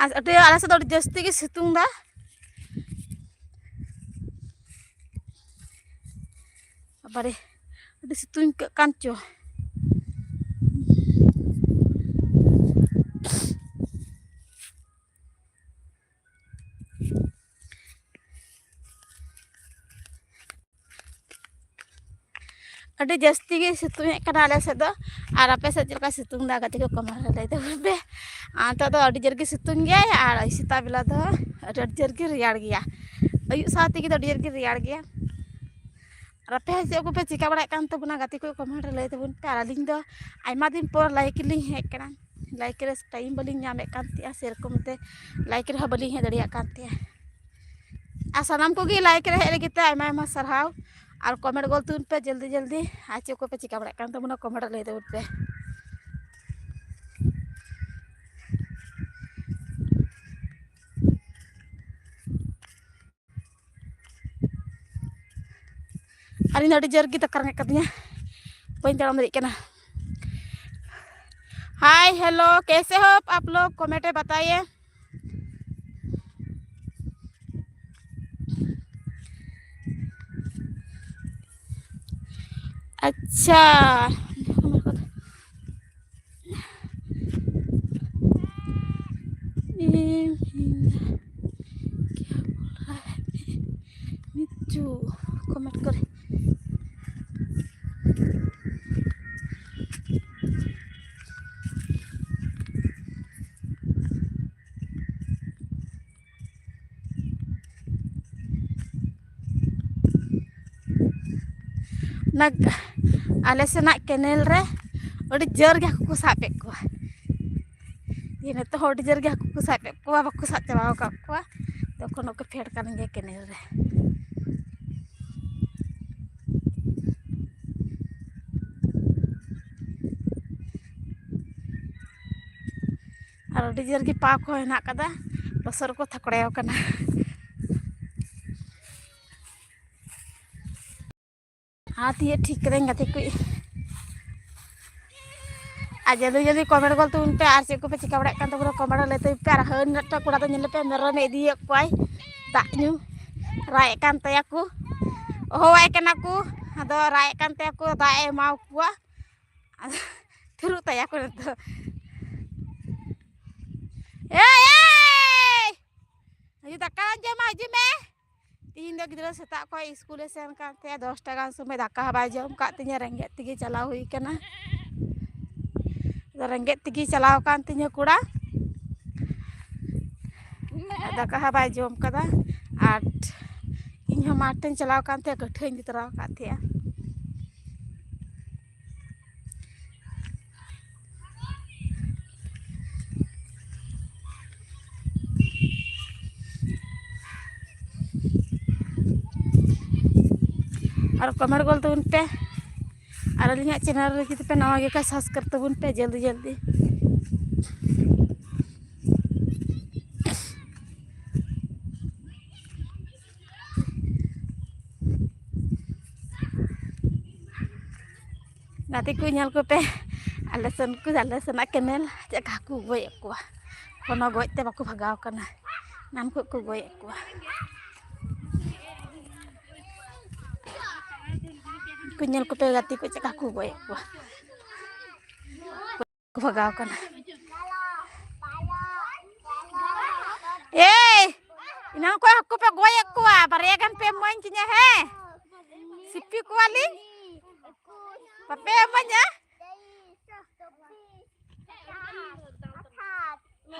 ᱟᱨ ᱟᱹᱰᱤ, ᱟᱞᱮ ᱥᱮᱫ ᱫᱚ ᱟᱹᱰᱤ ᱡᱟᱹᱥᱛᱤ ᱜᱮ ᱥᱤᱛᱩᱝ ᱫᱟ᱾ ᱵᱟᱵᱟᱨᱮ, ᱟᱹᱰᱤ ᱥᱤᱛᱩᱝ ᱟᱹᱭᱠᱟᱹᱜ ᱠᱟᱱ ᱪᱚ᱾ ᱟᱹᱰᱤ ᱡᱟᱹᱥᱛᱤ ᱜᱮ ᱥᱤᱛᱩᱝ ᱮᱫ ᱠᱟᱱᱟ ᱟᱞᱮ ᱥᱮᱫ ᱫᱚ᱾ ᱟᱨ ᱟᱯᱮ ᱥᱮᱫ ᱪᱮᱫ ᱞᱮᱠᱟ ᱥᱤᱛᱩᱝ ᱫᱟ, ᱜᱟᱛᱮ ᱠᱚ comment ᱨᱮ ᱞᱟᱹᱭ ᱛᱟᱵᱚᱱ ᱯᱮ᱾ ᱟᱨ ᱱᱤᱛᱚᱜ ᱫᱚ ᱟᱹᱰᱤ ᱡᱳᱨ ᱜᱮ ᱥᱤᱛᱩᱝ ᱜᱮᱭᱟᱭ, ᱟᱨ ᱥᱮᱛᱟᱜ ᱵᱮᱞᱟ ᱫᱚ ᱟᱹᱰᱤ ᱟᱹᱰᱤ ᱡᱳᱨ ᱜᱮ ᱨᱮᱭᱟᱲ ᱜᱮᱭᱟ᱾ ᱟᱹᱭᱩᱵ ᱥᱟᱶ ᱛᱮᱜᱮ ᱫᱚ ᱟᱹᱰᱤ ᱡᱳᱨ ᱜᱮ ᱨᱮᱭᱟᱲ ᱜᱮᱭᱟ᱾ ᱟᱨ ᱟᱯᱮ ᱦᱚᱸ ᱪᱮᱫ ᱠᱚᱯᱮ ᱪᱤᱠᱟ ᱵᱟᱲᱟᱭᱮᱫ ᱠᱟᱱ ᱛᱟᱵᱚᱱᱟ ᱜᱟᱛᱮ ᱠᱚ, comment ᱨᱮ ᱞᱟᱹᱭ ᱛᱟᱵᱚᱱ ᱯᱮ᱾ ᱟᱨ ᱟᱹᱞᱤᱧ ᱫᱚ ᱟᱭᱢᱟ ᱫᱤᱱ ᱯᱚᱨ live ᱞᱤᱧ ᱦᱮᱡ ᱠᱟᱱᱟ, live ᱨᱮ time ᱵᱟᱹᱞᱤᱧ ᱧᱟᱢᱮᱫ ᱠᱟᱱ ᱛᱟᱦᱮᱸᱜᱼᱟ, ᱥᱮᱨᱚᱠᱚᱢ ᱛᱮ live ᱨᱮᱦᱚᱸ ᱵᱟᱹᱞᱤᱧ ᱦᱮᱡ ᱫᱟᱲᱮᱭᱟᱜ ᱠᱟᱱ ᱛᱟᱦᱮᱸᱜᱼᱟ᱾ ᱟᱨ ᱥᱟᱱᱟᱢ ᱠᱚᱜᱮ live ᱨᱮ ᱦᱮᱡ ᱞᱟᱹᱜᱤᱫ ᱛᱮ ᱟᱭᱢᱟ ᱟᱭᱢᱟ ᱥᱟᱨᱦᱟᱣ᱾ ᱟᱨ comment ᱜᱚᱫ ᱛᱟᱵᱚᱱ ᱯᱮ ᱡᱚᱞᱫᱤ ᱡᱚᱞᱫᱤ, ᱟᱨ ᱪᱮᱫ ᱠᱚᱯᱮ ᱪᱤᱠᱟ ᱵᱟᱲᱟᱭᱮᱫ ᱠᱟᱱ ᱛᱟᱵᱚᱱᱟ comment ᱨᱮ ᱞᱟᱹᱭ ᱛᱟᱵᱚᱱ ᱯᱮ᱾ ᱟᱹᱞᱤᱧ ᱫᱚ ᱟᱹᱰᱤ ᱡᱳᱨ ᱜᱮ ᱫᱟᱠᱟ ᱨᱮᱸᱜᱮᱡ ᱠᱟᱫᱤᱧᱟ, ᱵᱟᱹᱧ ᱛᱟᱲᱟᱢ ᱫᱟᱲᱮᱭᱟᱜ ᱠᱟᱱᱟ᱾ Hi, hello, कैसे हो आप लोग? Comment में बताइए। अच्छा। क्या बोल रहा है मिट्टू comment करे। ᱚᱱᱟ ᱟᱞᱮ ᱥᱮᱱᱟᱜ canal ᱨᱮ ᱟᱹᱰᱤ ᱡᱳᱨ ᱜᱮ ᱦᱟᱹᱠᱩ ᱠᱚ ᱥᱟᱵᱮᱫ ᱠᱚᱣᱟ᱾ ᱡᱮ ᱱᱤᱛᱚᱜ ᱦᱚᱸ ᱟᱹᱰᱤ ᱡᱳᱨ ᱜᱮ ᱦᱟᱹᱠᱩ ᱠᱚ ᱥᱟᱵᱮᱫ ᱠᱚᱣᱟ, ᱵᱟᱠᱚ ᱥᱟᱵ ᱪᱟᱵᱟ ᱟᱠᱟᱫ ᱠᱚᱣᱟ᱾ ᱛᱚᱠᱷᱚᱱ ᱠᱚ ᱯᱷᱮᱰ ᱠᱟᱱ ᱜᱮᱭᱟ canal ᱨᱮ᱾ ᱟᱨ ᱟᱹᱰᱤ ᱡᱳᱨ ᱜᱮ ᱯᱟᱣ ᱠᱚᱦᱚᱸ ᱦᱮᱱᱟᱜ ᱠᱟᱫᱟ, ᱞᱚᱥᱚᱫ ᱨᱮᱠᱚ ᱛᱷᱟᱠᱲᱮ ᱟᱠᱟᱱᱟ᱾ ᱦᱟᱛ ᱤᱭᱟᱹ ᱴᱷᱤᱠ ᱠᱟᱹᱫᱟᱹᱧ ᱜᱟᱛᱮ ᱠᱚ᱾ ᱟᱨ ᱡᱚᱞᱫᱤ ᱡᱚᱞᱫᱤ comment ᱜᱚᱫ ᱛᱟᱵᱚᱱ ᱯᱮ, ᱟᱨ ᱪᱮᱫ ᱠᱚᱯᱮ ᱪᱤᱠᱟ ᱵᱟᱲᱟᱭᱮᱫ ᱠᱟᱱ ᱛᱟᱵᱚᱱᱟ comment ᱨᱮ ᱞᱟᱹᱭ ᱛᱟᱵᱚᱱ ᱯᱮ᱾ ᱟᱨ ᱦᱟᱹᱱ ᱢᱤᱫᱴᱟᱝ ᱠᱚᱲᱟ ᱫᱚ ᱧᱮᱞᱮ ᱯᱮ, ᱢᱮᱨᱚᱢᱮ ᱤᱫᱤᱭᱮᱫ ᱠᱚᱣᱟᱭ ᱫᱟᱜ ᱧᱩ, ᱨᱟᱜ ᱮᱫ ᱠᱟᱱ ᱛᱟᱭᱟ ᱠᱚ, ᱦᱚᱦᱚᱣᱟᱭ ᱠᱟᱱᱟ ᱠᱚ, ᱟᱫᱚ ᱨᱟᱜ ᱮᱫ ᱠᱟᱱ ᱛᱟᱭᱟ ᱠᱚ, ᱫᱟᱜ ᱮ ᱮᱢᱟ ᱠᱚᱣᱟ, ᱟᱫᱚ ᱛᱷᱤᱨᱚᱜ ᱛᱟᱭᱟ ᱠᱚ ᱱᱤᱛᱚᱜ᱾ ᱮᱭ, ᱮᱭ! ᱫᱟᱠᱟ ᱞᱟᱝ ᱡᱚᱢᱟ, ᱦᱤᱡᱩᱜ ᱢᱮ᱾ ᱛᱤᱦᱤᱧ ᱫᱚ ᱜᱤᱫᱽᱨᱟᱹ ᱥᱮᱛᱟᱜ ᱠᱷᱚᱱ ᱥᱠᱩᱞᱮ ᱥᱮᱱ ᱠᱟᱱ ᱛᱟᱦᱮᱸᱫ, ᱫᱚᱥᱴᱟ ᱜᱟᱱ ᱥᱚᱢᱚᱭ ᱫᱟᱠᱟ ᱦᱚᱸ ᱵᱟᱭ ᱡᱚᱢ ᱠᱟᱜ ᱛᱤᱧᱟᱹ, ᱨᱮᱸᱜᱮᱡ ᱛᱮᱜᱮ ᱪᱟᱞᱟᱣ ᱦᱩᱭ ᱠᱟᱱᱟ᱾ ᱟᱫᱚ ᱨᱮᱸᱜᱮᱡ ᱛᱮᱜᱮ ᱪᱟᱞᱟᱣ ᱠᱟᱱ ᱛᱤᱧᱟᱹ ᱠᱚᱲᱟ, ᱟᱨ ᱫᱟᱠᱟ ᱦᱚᱸ ᱵᱟᱭ ᱡᱚᱢ ᱠᱟᱫᱟ᱾ ᱟᱨ ᱤᱧ ᱦᱚᱸ ᱢᱟᱴᱷ ᱛᱮᱧ ᱪᱟᱞᱟᱣ ᱠᱟᱱ ᱛᱟᱦᱮᱸᱫ, ᱠᱟᱹᱴᱷᱟᱹᱧ ᱤᱫᱤ ᱛᱚᱨᱟ ᱟᱠᱟᱫ ᱛᱟᱦᱮᱸᱫᱼᱟ᱾ ᱟᱨ comment ᱜᱚᱞ ᱛᱟᱵᱚᱱ ᱯᱮ, ᱟᱨ ᱟᱹᱞᱤᱧᱟᱜ channel ᱨᱮ ᱡᱩᱫᱤ ᱯᱮ ᱱᱟᱣᱟ ᱜᱮ ᱠᱷᱟᱱ subscribe ᱛᱟᱵᱚᱱ ᱯᱮ ᱡᱚᱞᱫᱤ ᱡᱚᱞᱫᱤ᱾ ᱜᱟᱛᱮ ᱠᱚ ᱧᱮᱞ ᱠᱚᱯᱮ, ᱟᱞᱮ ᱥᱮᱱ ᱠᱚ, ᱟᱞᱮ ᱥᱮᱱᱟᱜ ᱠᱮᱱᱮᱞ ᱪᱮᱫ ᱞᱮᱠᱟ ᱦᱟᱹᱠᱩ ᱠᱚ ᱜᱚᱡ ᱮᱫ ᱠᱚᱣᱟ, ᱠᱳᱱᱳ ᱜᱚᱡ ᱛᱮ ᱵᱟᱠᱚ ᱵᱷᱟᱜᱟᱣ ᱠᱟᱱᱟ, ᱮᱱᱟᱱ ᱠᱷᱚᱱ ᱠᱚ ᱜᱚᱡ ᱮᱫ ᱠᱚᱣᱟ᱾ ᱠᱚ ᱧᱮᱞ ᱠᱚᱯᱮ ᱜᱟᱛᱮ ᱠᱚ ᱪᱮᱫ ᱞᱮᱠᱟ ᱦᱟᱹᱠᱩ ᱠᱚ ᱜᱚᱡ ᱮᱫ ᱠᱚᱣᱟ᱾ ᱠᱚ ᱵᱷᱟᱜᱟᱣ ᱠᱟᱱᱟ᱾ ᱮᱭ, ᱮᱱᱟᱝ ᱠᱷᱚᱱ ᱦᱟᱹᱠᱩ ᱯᱮ ᱜᱚᱡ ᱮᱫ ᱠᱚᱣᱟ, ᱵᱟᱨᱭᱟ ᱜᱟᱱ ᱯᱮ ᱮᱢᱟᱹᱧ ᱠᱤᱧᱟ, ᱦᱮᱸ? ᱥᱤᱯᱤ ᱠᱚᱣᱟᱞᱤᱧ, ᱵᱟᱯᱮ ᱮᱢᱟᱹᱧᱟ?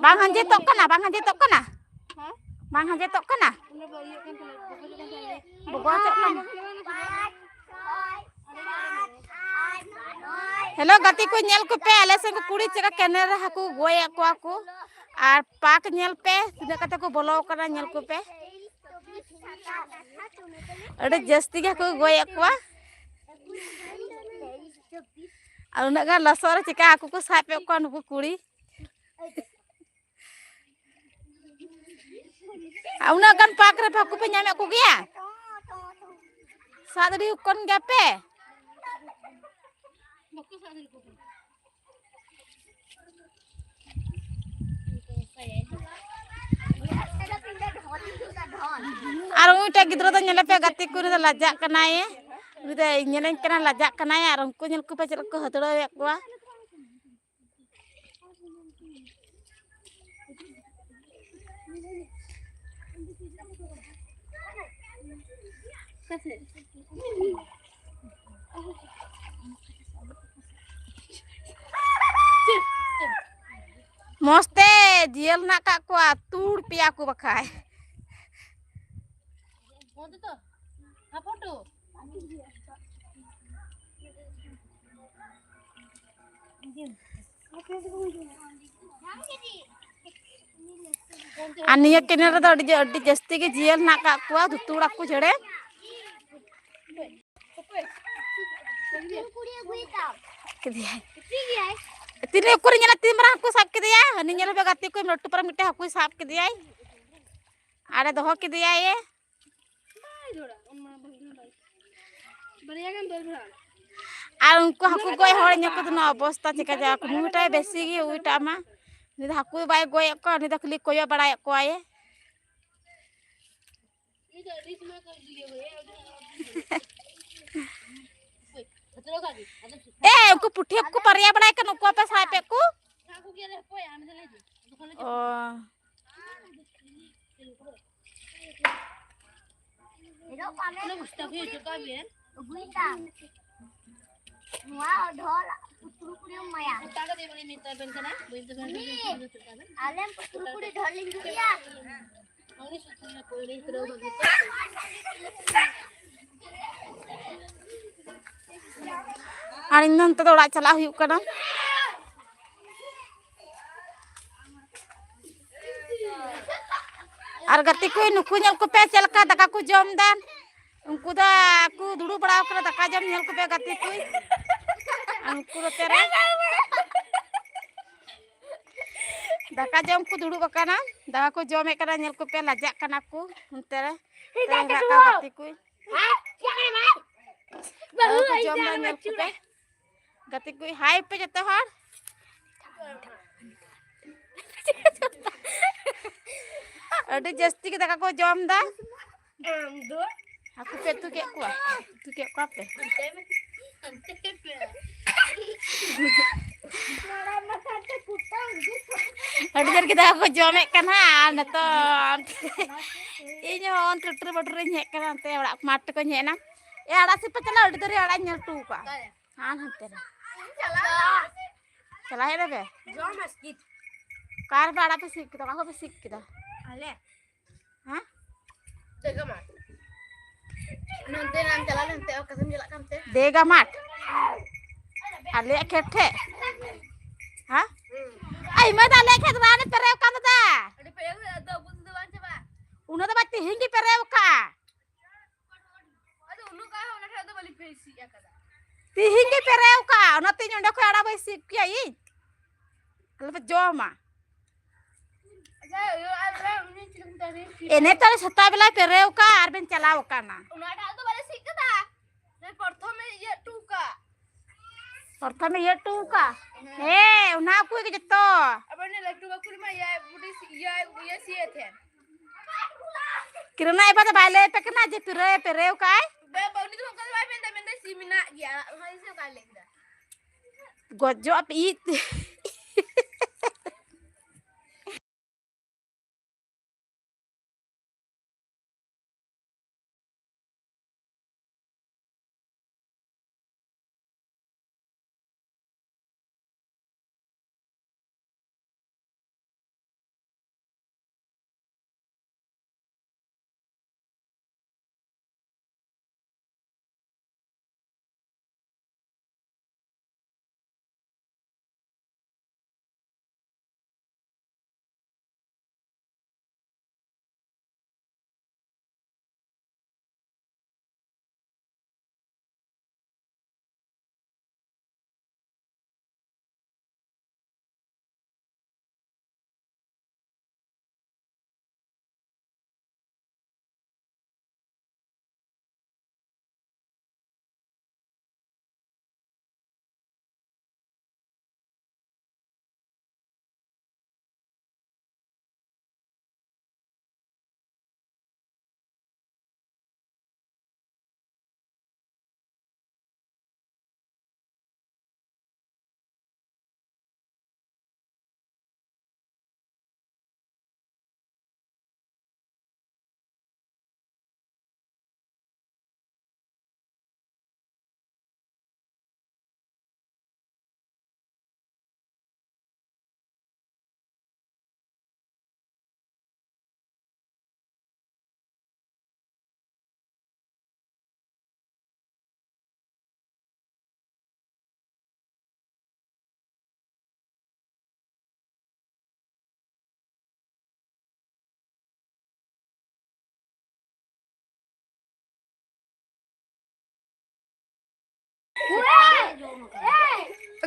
ᱵᱟᱝ ᱟᱸᱡᱮᱫᱚᱜ ᱠᱟᱱᱟ, ᱵᱟᱝ ᱟᱸᱡᱮᱫᱚᱜ ᱠᱟᱱᱟ, ᱵᱟᱝ ᱟᱸᱡᱮᱫᱚᱜ ᱠᱟᱱᱟ᱾ ᱵᱚᱜᱚᱡᱚᱜ ᱠᱟᱱᱟ᱾ ᱦᱮᱞᱳ ᱜᱟᱛᱮ ᱠᱚ, ᱧᱮᱞ ᱠᱚᱯᱮ, ᱟᱞᱮ ᱥᱮᱱ ᱠᱚ ᱠᱩᱲᱤ ᱪᱮᱠᱟ ᱠᱮᱱᱮᱞ ᱨᱮ ᱦᱟᱹᱠᱩ ᱜᱚᱡ ᱮᱫ ᱠᱚᱣᱟ ᱠᱚ, ᱟᱨ ᱯᱟᱠ ᱧᱮᱞ ᱯᱮ ᱛᱤᱱᱟᱹᱜ ᱠᱟᱛᱮ ᱠᱚ ᱵᱚᱞᱚ ᱟᱠᱟᱱᱟ, ᱧᱮᱞ ᱠᱚᱯᱮ, ᱟᱹᱰᱤ ᱡᱟᱹᱥᱛᱤ ᱜᱮ ᱦᱟᱹᱠᱩ ᱠᱚ ᱜᱚᱡ ᱮᱫ ᱠᱚᱣᱟ᱾ ᱟᱨ ᱩᱱᱟᱹᱜ ᱜᱟᱱ ᱞᱚᱥᱚᱫ ᱨᱮ ᱪᱮᱠᱟ ᱦᱟᱹᱠᱩ ᱠᱚ ᱥᱟᱵ ᱮᱫ ᱠᱚᱣᱟ ᱱᱩᱠᱩ ᱠᱩᱲᱤ᱾ ᱟᱨ ᱩᱱᱟᱹᱜ ᱜᱟᱱ ᱯᱟᱠ ᱨᱮ ᱦᱟᱹᱠᱩ ᱯᱮ ᱧᱟᱢᱮᱫ ᱠᱚᱜᱮᱭᱟ? ᱥᱟᱵ ᱫᱟᱲᱮ ᱟᱠᱚ ᱠᱟᱱ ᱜᱮᱭᱟ ᱯᱮ? ᱟᱨ ᱩᱱᱤᱴᱟᱜ ᱜᱤᱫᱽᱨᱟᱹ ᱫᱚ ᱧᱮᱞᱮᱯᱮ, ᱜᱟᱛᱮ ᱠᱚ, ᱩᱱᱤ ᱫᱚ ᱞᱟᱡᱟᱜ ᱠᱟᱱᱟᱭ, ᱩᱱᱤ ᱫᱚ ᱧᱮᱞᱮᱧ ᱠᱟᱱᱟ, ᱞᱟᱡᱟᱜ ᱠᱟᱱᱟᱭ᱾ ᱟᱨ ᱩᱱᱠᱩ ᱧᱮᱞ ᱠᱚᱯᱮ ᱪᱮᱫ ᱞᱮᱠᱟ ᱠᱚ ᱦᱟᱹᱛᱲᱟᱹᱣᱮᱫ ᱠᱚᱣᱟ᱾ ᱢᱚᱡᱽ ᱛᱮ ᱡᱤᱭᱟᱹᱞ ᱦᱮᱱᱟᱜ ᱠᱟᱜ ᱠᱚᱣᱟ, ᱛᱩᱲ ᱯᱮᱭᱟ ᱠᱚ ᱵᱟᱠᱷᱟᱡ᱾ ᱟᱨ ᱱᱤᱭᱟᱹ ᱠᱮᱱᱮᱞ ᱨᱮᱫᱚ ᱟᱹᱰᱤ ᱡᱟ-, ᱟᱹᱰᱤ ᱡᱟᱹᱥᱛᱤ ᱜᱮ ᱡᱤᱭᱟᱹᱞ ᱦᱮᱱᱟᱜ ᱠᱟᱜ ᱠᱚᱣᱟ, ᱫᱩᱛᱩᱲ ᱟᱠᱚ ᱡᱷᱮᱲᱮ᱾ ᱠᱮᱫᱮᱭᱟᱭ᱾ ᱛᱤᱱᱟᱹᱜ ᱩᱠᱩᱨ ᱧᱮᱞᱟ, ᱛᱤᱱ ᱢᱟᱨᱟᱝ ᱦᱟᱹᱠᱩ ᱥᱟᱵ ᱠᱮᱫᱮᱭᱟ᱾ ᱦᱟᱹᱱᱤ ᱧᱮᱞ ᱯᱮ, ᱜᱟᱛᱮ ᱠᱚ, ᱞᱟᱹᱴᱩ ᱯᱟᱨᱟ ᱢᱤᱫᱴᱮᱱ ᱦᱟᱹᱠᱩᱭ ᱥᱟᱵ ᱠᱮᱫᱮᱭᱟᱭ᱾ ᱟᱨᱮ ᱫᱚᱦᱚ ᱠᱮᱫᱮᱭᱟᱭ ᱮ᱾ ᱟᱨ ᱩᱱᱠᱩ ᱦᱟᱹᱠᱩ ᱜᱚᱡ ᱦᱚᱲ ᱧᱮᱞ ᱠᱚᱫᱚ ᱱᱚᱣᱟ ᱚᱵᱚᱥᱛᱟ ᱪᱮᱠᱟ ᱪᱟᱵᱟ ᱠᱚ᱾ ᱱᱩᱭᱴᱟᱜ ᱵᱮᱥᱤ ᱜᱮ, ᱩᱭᱴᱟᱜ ᱢᱟ᱾ ᱩᱱᱤ ᱫᱚ ᱦᱟᱹᱠᱩ ᱵᱟᱭ ᱜᱚᱡ ᱮᱫ ᱠᱚᱣᱟ, ᱩᱱᱤ ᱫᱚ ᱠᱷᱟᱹᱞᱤ ᱠᱚᱭᱚᱜ ᱵᱟᱲᱟᱭᱮᱫ ᱠᱚᱣᱟᱭ᱾ ᱮ, ᱩᱱᱠᱩ ᱯᱩᱴᱷᱤ ᱦᱟᱹᱠᱩ ᱠᱚ ᱯᱟᱨᱭᱟ ᱵᱟᱲᱟᱭ ᱠᱟᱱ, ᱩᱱᱠᱩ ᱟᱯᱮ ᱥᱟᱵ ᱯᱮ ᱠᱚ᱾ ᱚ᱾ ᱱᱚᱣᱟ ᱰᱷᱚᱞ ᱯᱩᱛᱲᱩ ᱠᱩᱲᱤ ᱮᱢᱟᱭᱟ᱾ ᱟᱞᱮ ᱯᱩᱛᱲᱩ ᱠᱩᱲᱤ ᱰᱷᱚᱞ ᱞᱤᱧ ᱡᱩᱛᱮᱭᱟ᱾ ᱟᱨ ᱤᱧ ᱫᱚ ᱱᱤᱛᱚᱜ ᱫᱚ ᱚᱲᱟᱜ ᱪᱟᱞᱟᱜ ᱦᱩᱭᱩᱜ ᱠᱟᱱᱟ᱾ ᱟᱨ ᱜᱟᱛᱮ ᱠᱚ, ᱱᱩᱠᱩ ᱧᱮᱞ ᱠᱚᱯᱮ ᱪᱮᱫ ᱞᱮᱠᱟ ᱫᱟᱠᱟ ᱠᱚ ᱡᱚᱢ ᱫᱟ᱾ ᱩᱱᱠᱩ ᱫᱚ ᱠᱚ ᱫᱩᱲᱩᱵ ᱵᱟᱲᱟ ᱟᱠᱟᱱᱟ, ᱫᱟᱠᱟ ᱡᱚᱢ ᱧᱮᱞ ᱠᱚᱯᱮ ᱜᱟᱛᱮ ᱠᱚ᱾ ᱟᱨ ᱩᱱᱠᱩ ᱱᱚᱛᱮ ᱨᱮ ᱫᱟᱠᱟ ᱡᱚᱢ ᱠᱚ ᱫᱩᱲᱩᱵ ᱟᱠᱟᱱᱟ, ᱫᱟᱠᱟ ᱠᱚ ᱡᱚᱢᱮᱫ ᱠᱟᱱᱟ, ᱧᱮᱞ ᱠᱚᱯᱮ ᱞᱟᱡᱟᱜ ᱠᱟᱱᱟ ᱠᱚ᱾ ᱚᱱᱛᱮ ᱨᱮ ᱦᱮᱱᱟᱜ ᱠᱚᱣᱟ ᱜᱟᱛᱮ ᱠᱚ᱾ ᱫᱟᱠᱟ ᱠᱚ ᱡᱚᱢ ᱫᱟ, ᱧᱮᱞ ᱠᱚᱯᱮ᱾ ᱜᱟᱛᱮ ᱠᱚ, ᱦᱟᱭ ᱯᱮ ᱡᱚᱛᱚ ᱦᱚᱲ᱾ ᱟᱹᱰᱤ ᱡᱟᱹᱥᱛᱤ ᱜᱮ ᱫᱟᱠᱟ ᱠᱚ ᱡᱚᱢ ᱫᱟ᱾ ᱟᱢ ᱫᱚ? ᱦᱟᱹᱠᱩ ᱯᱮ ᱩᱛᱩ ᱠᱮᱫ ᱠᱚᱣᱟ? ᱩᱛᱩ ᱠᱮᱫ ᱠᱚᱣᱟ ᱯᱮ? ᱚᱱᱛᱮ ᱯᱮ᱾ ᱟᱹᱰᱤ ᱡᱳᱨ ᱜᱮ ᱫᱟᱠᱟ ᱠᱚ ᱡᱚᱢᱮᱫ ᱠᱟᱱᱟ᱾ ᱟᱨ ᱱᱤᱛᱚᱜ ᱤᱧ ᱦᱚᱸ ᱴᱩᱴᱩᱨ ᱵᱟᱹᱴᱩᱨ ᱤᱧ ᱦᱮᱡ ᱠᱟᱱᱟ, ᱚᱱᱛᱮ ᱚᱲᱟᱜ ᱢᱟᱴᱷ ᱛᱮᱠᱚᱧ ᱦᱮᱡ ᱮᱱᱟ᱾ ᱮ, ᱟᱲᱟᱜ ᱥᱤᱫ ᱯᱮ ᱪᱟᱞᱟᱜ, ᱟᱹᱰᱤ ᱫᱤᱱ ᱨᱮ ᱟᱲᱟᱜ ᱤᱧ ᱧᱮᱞ ᱦᱚᱴᱚ ᱠᱟᱜᱼᱟ᱾ ᱦᱟᱱ ᱦᱟᱱᱛᱮ ᱨᱮ᱾ ᱪᱟᱞᱟᱣ ᱦᱮᱡ ᱮᱱᱟ ᱯᱮ? ᱚᱠᱟ ᱨᱮᱯᱮ ᱟᱲᱟᱜ ᱯᱮ ᱥᱤᱫ ᱠᱮᱫᱟ? ᱚᱠᱟ ᱠᱷᱚᱱ ᱯᱮ ᱥᱤᱫ ᱠᱮᱫᱟ? ᱟᱞᱮ ᱦᱮᱸ? ᱫᱮᱜᱟ ᱢᱟᱴᱷ᱾ ᱱᱚᱱᱛᱮ ᱱᱟᱢ ᱪᱟᱞᱟᱣ ᱞᱮᱱᱛᱮ, ᱚᱠᱟ ᱥᱮᱫ ᱮᱢ ᱪᱟᱞᱟᱜ ᱠᱟᱱᱛᱮ? ᱫᱮᱜᱟ ᱢᱟᱴᱷ? ᱟᱞᱮᱭᱟᱜ ᱠᱷᱮᱛ ᱴᱷᱮᱡ? ᱦᱮᱸ? ᱦᱩᱸ᱾ ᱟᱭ ᱢᱟ ᱫᱟ, ᱟᱞᱮᱭᱟᱜ ᱠᱷᱮᱛ ᱨᱟᱱᱮ ᱯᱮᱨᱮᱣ ᱠᱟᱱ ᱫᱟ᱾ ᱟᱹᱰᱤ ᱯᱮᱨᱮᱣ ᱫᱚ ᱟᱵᱚ ᱫᱚ ᱵᱟᱝ ᱪᱟᱵᱟᱜᱼᱟ᱾ ᱩᱱᱟᱹᱜ ᱫᱚ ᱵᱟᱭ, ᱛᱤᱦᱤᱧ ᱜᱮ ᱯᱮᱨᱮᱣ ᱠᱟᱜᱼᱟ᱾ ᱟᱫᱚ ᱩᱱᱟᱹᱜ ᱜᱟᱱ ᱚᱱᱟ ᱴᱷᱮᱱ ᱫᱚ ᱵᱟᱹᱞᱤᱧ ᱯᱮᱨᱮᱡ ᱥᱤᱫ ᱟᱠᱟᱫᱟ᱾ ᱛᱤᱦᱤᱧ ᱜᱮ ᱯᱮᱨᱮᱣ ᱠᱟᱜᱼᱟ, ᱚᱱᱟᱛᱮ ᱤᱧ ᱚᱸᱰᱮ ᱠᱷᱚᱡ ᱟᱲᱟᱜ ᱵᱟᱹᱧ ᱥᱤᱫ ᱠᱮᱭᱟ ᱤᱧ᱾ ᱟᱞᱮ ᱯᱮ ᱡᱚᱢᱟ᱾ ᱟᱪᱪᱷᱟ, ᱤᱭᱟᱹ, ᱟᱨ ᱚᱱᱟ ᱩᱱᱤ ᱪᱤᱞᱤ ᱠᱚ ᱢᱮᱛᱟᱭ? ᱮᱱᱮ ᱛᱟᱦᱞᱮ ᱥᱮᱛᱟᱜ ᱵᱮᱞᱟᱭ ᱯᱮᱨᱮᱣ ᱠᱟᱜᱼᱟ ᱟᱨ ᱵᱮᱱ ᱪᱟᱞᱟᱣ ᱟᱠᱟᱱᱟ᱾ ᱚᱱᱟᱴᱟᱜ ᱫᱚ ᱵᱟᱞᱮ ᱥᱤᱫ ᱠᱟᱫᱟ᱾ ᱯᱨᱚᱛᱷᱚᱢᱮ ᱤᱭᱟᱹ ᱦᱚᱴᱚ ᱠᱟᱜ᱾ ᱯᱨᱚᱛᱷᱚᱢᱮ ᱤᱭᱟᱹ ᱦᱚᱴᱚ ᱠᱟᱜ᱾ ᱦᱮᱸ᱾ ᱦᱮᱸ, ᱚᱱᱟ ᱠᱚ ᱜᱮ ᱡᱚᱛᱚ᱾ ᱟᱵᱟᱨ ᱩᱱᱤ ᱞᱟᱹᱴᱩ ᱵᱟᱹᱠᱩ ᱨᱮᱢᱟ ᱤᱭᱟᱹ ᱵᱩᱰᱤ ᱥᱤ-, ᱤᱭᱟᱹ, ᱤᱭᱟᱹ ᱥᱤᱭᱮᱫ ᱛᱟᱦᱮᱸᱱ᱾ ᱠᱤᱨᱟᱱᱟ ᱮᱵᱟ ᱫᱚ ᱵᱟᱭ ᱞᱟᱹᱭ ᱟᱯᱮ ᱠᱟᱱᱟ ᱡᱮ ᱯᱮᱨᱮ-, ᱯᱮᱨᱮᱣ ᱠᱟᱭ? ᱵᱟ-, ᱵᱟ, ᱩᱱᱤ ᱫᱚ ᱚᱱᱠᱟ ᱫᱚ ᱵᱟᱭ ᱢᱮᱱᱫᱟ, ᱢᱮᱱᱫᱟ ᱥᱤ ᱢᱮᱱᱟᱜ ᱜᱮᱭᱟ᱾ ᱚᱱᱟ ᱜᱮᱥᱮ ᱚᱱᱠᱟᱭ ᱞᱟᱹᱭ ᱠᱮᱫᱟ᱾ ᱜᱚᱡᱚᱜ ᱟᱯᱮ, ᱤᱫ᱾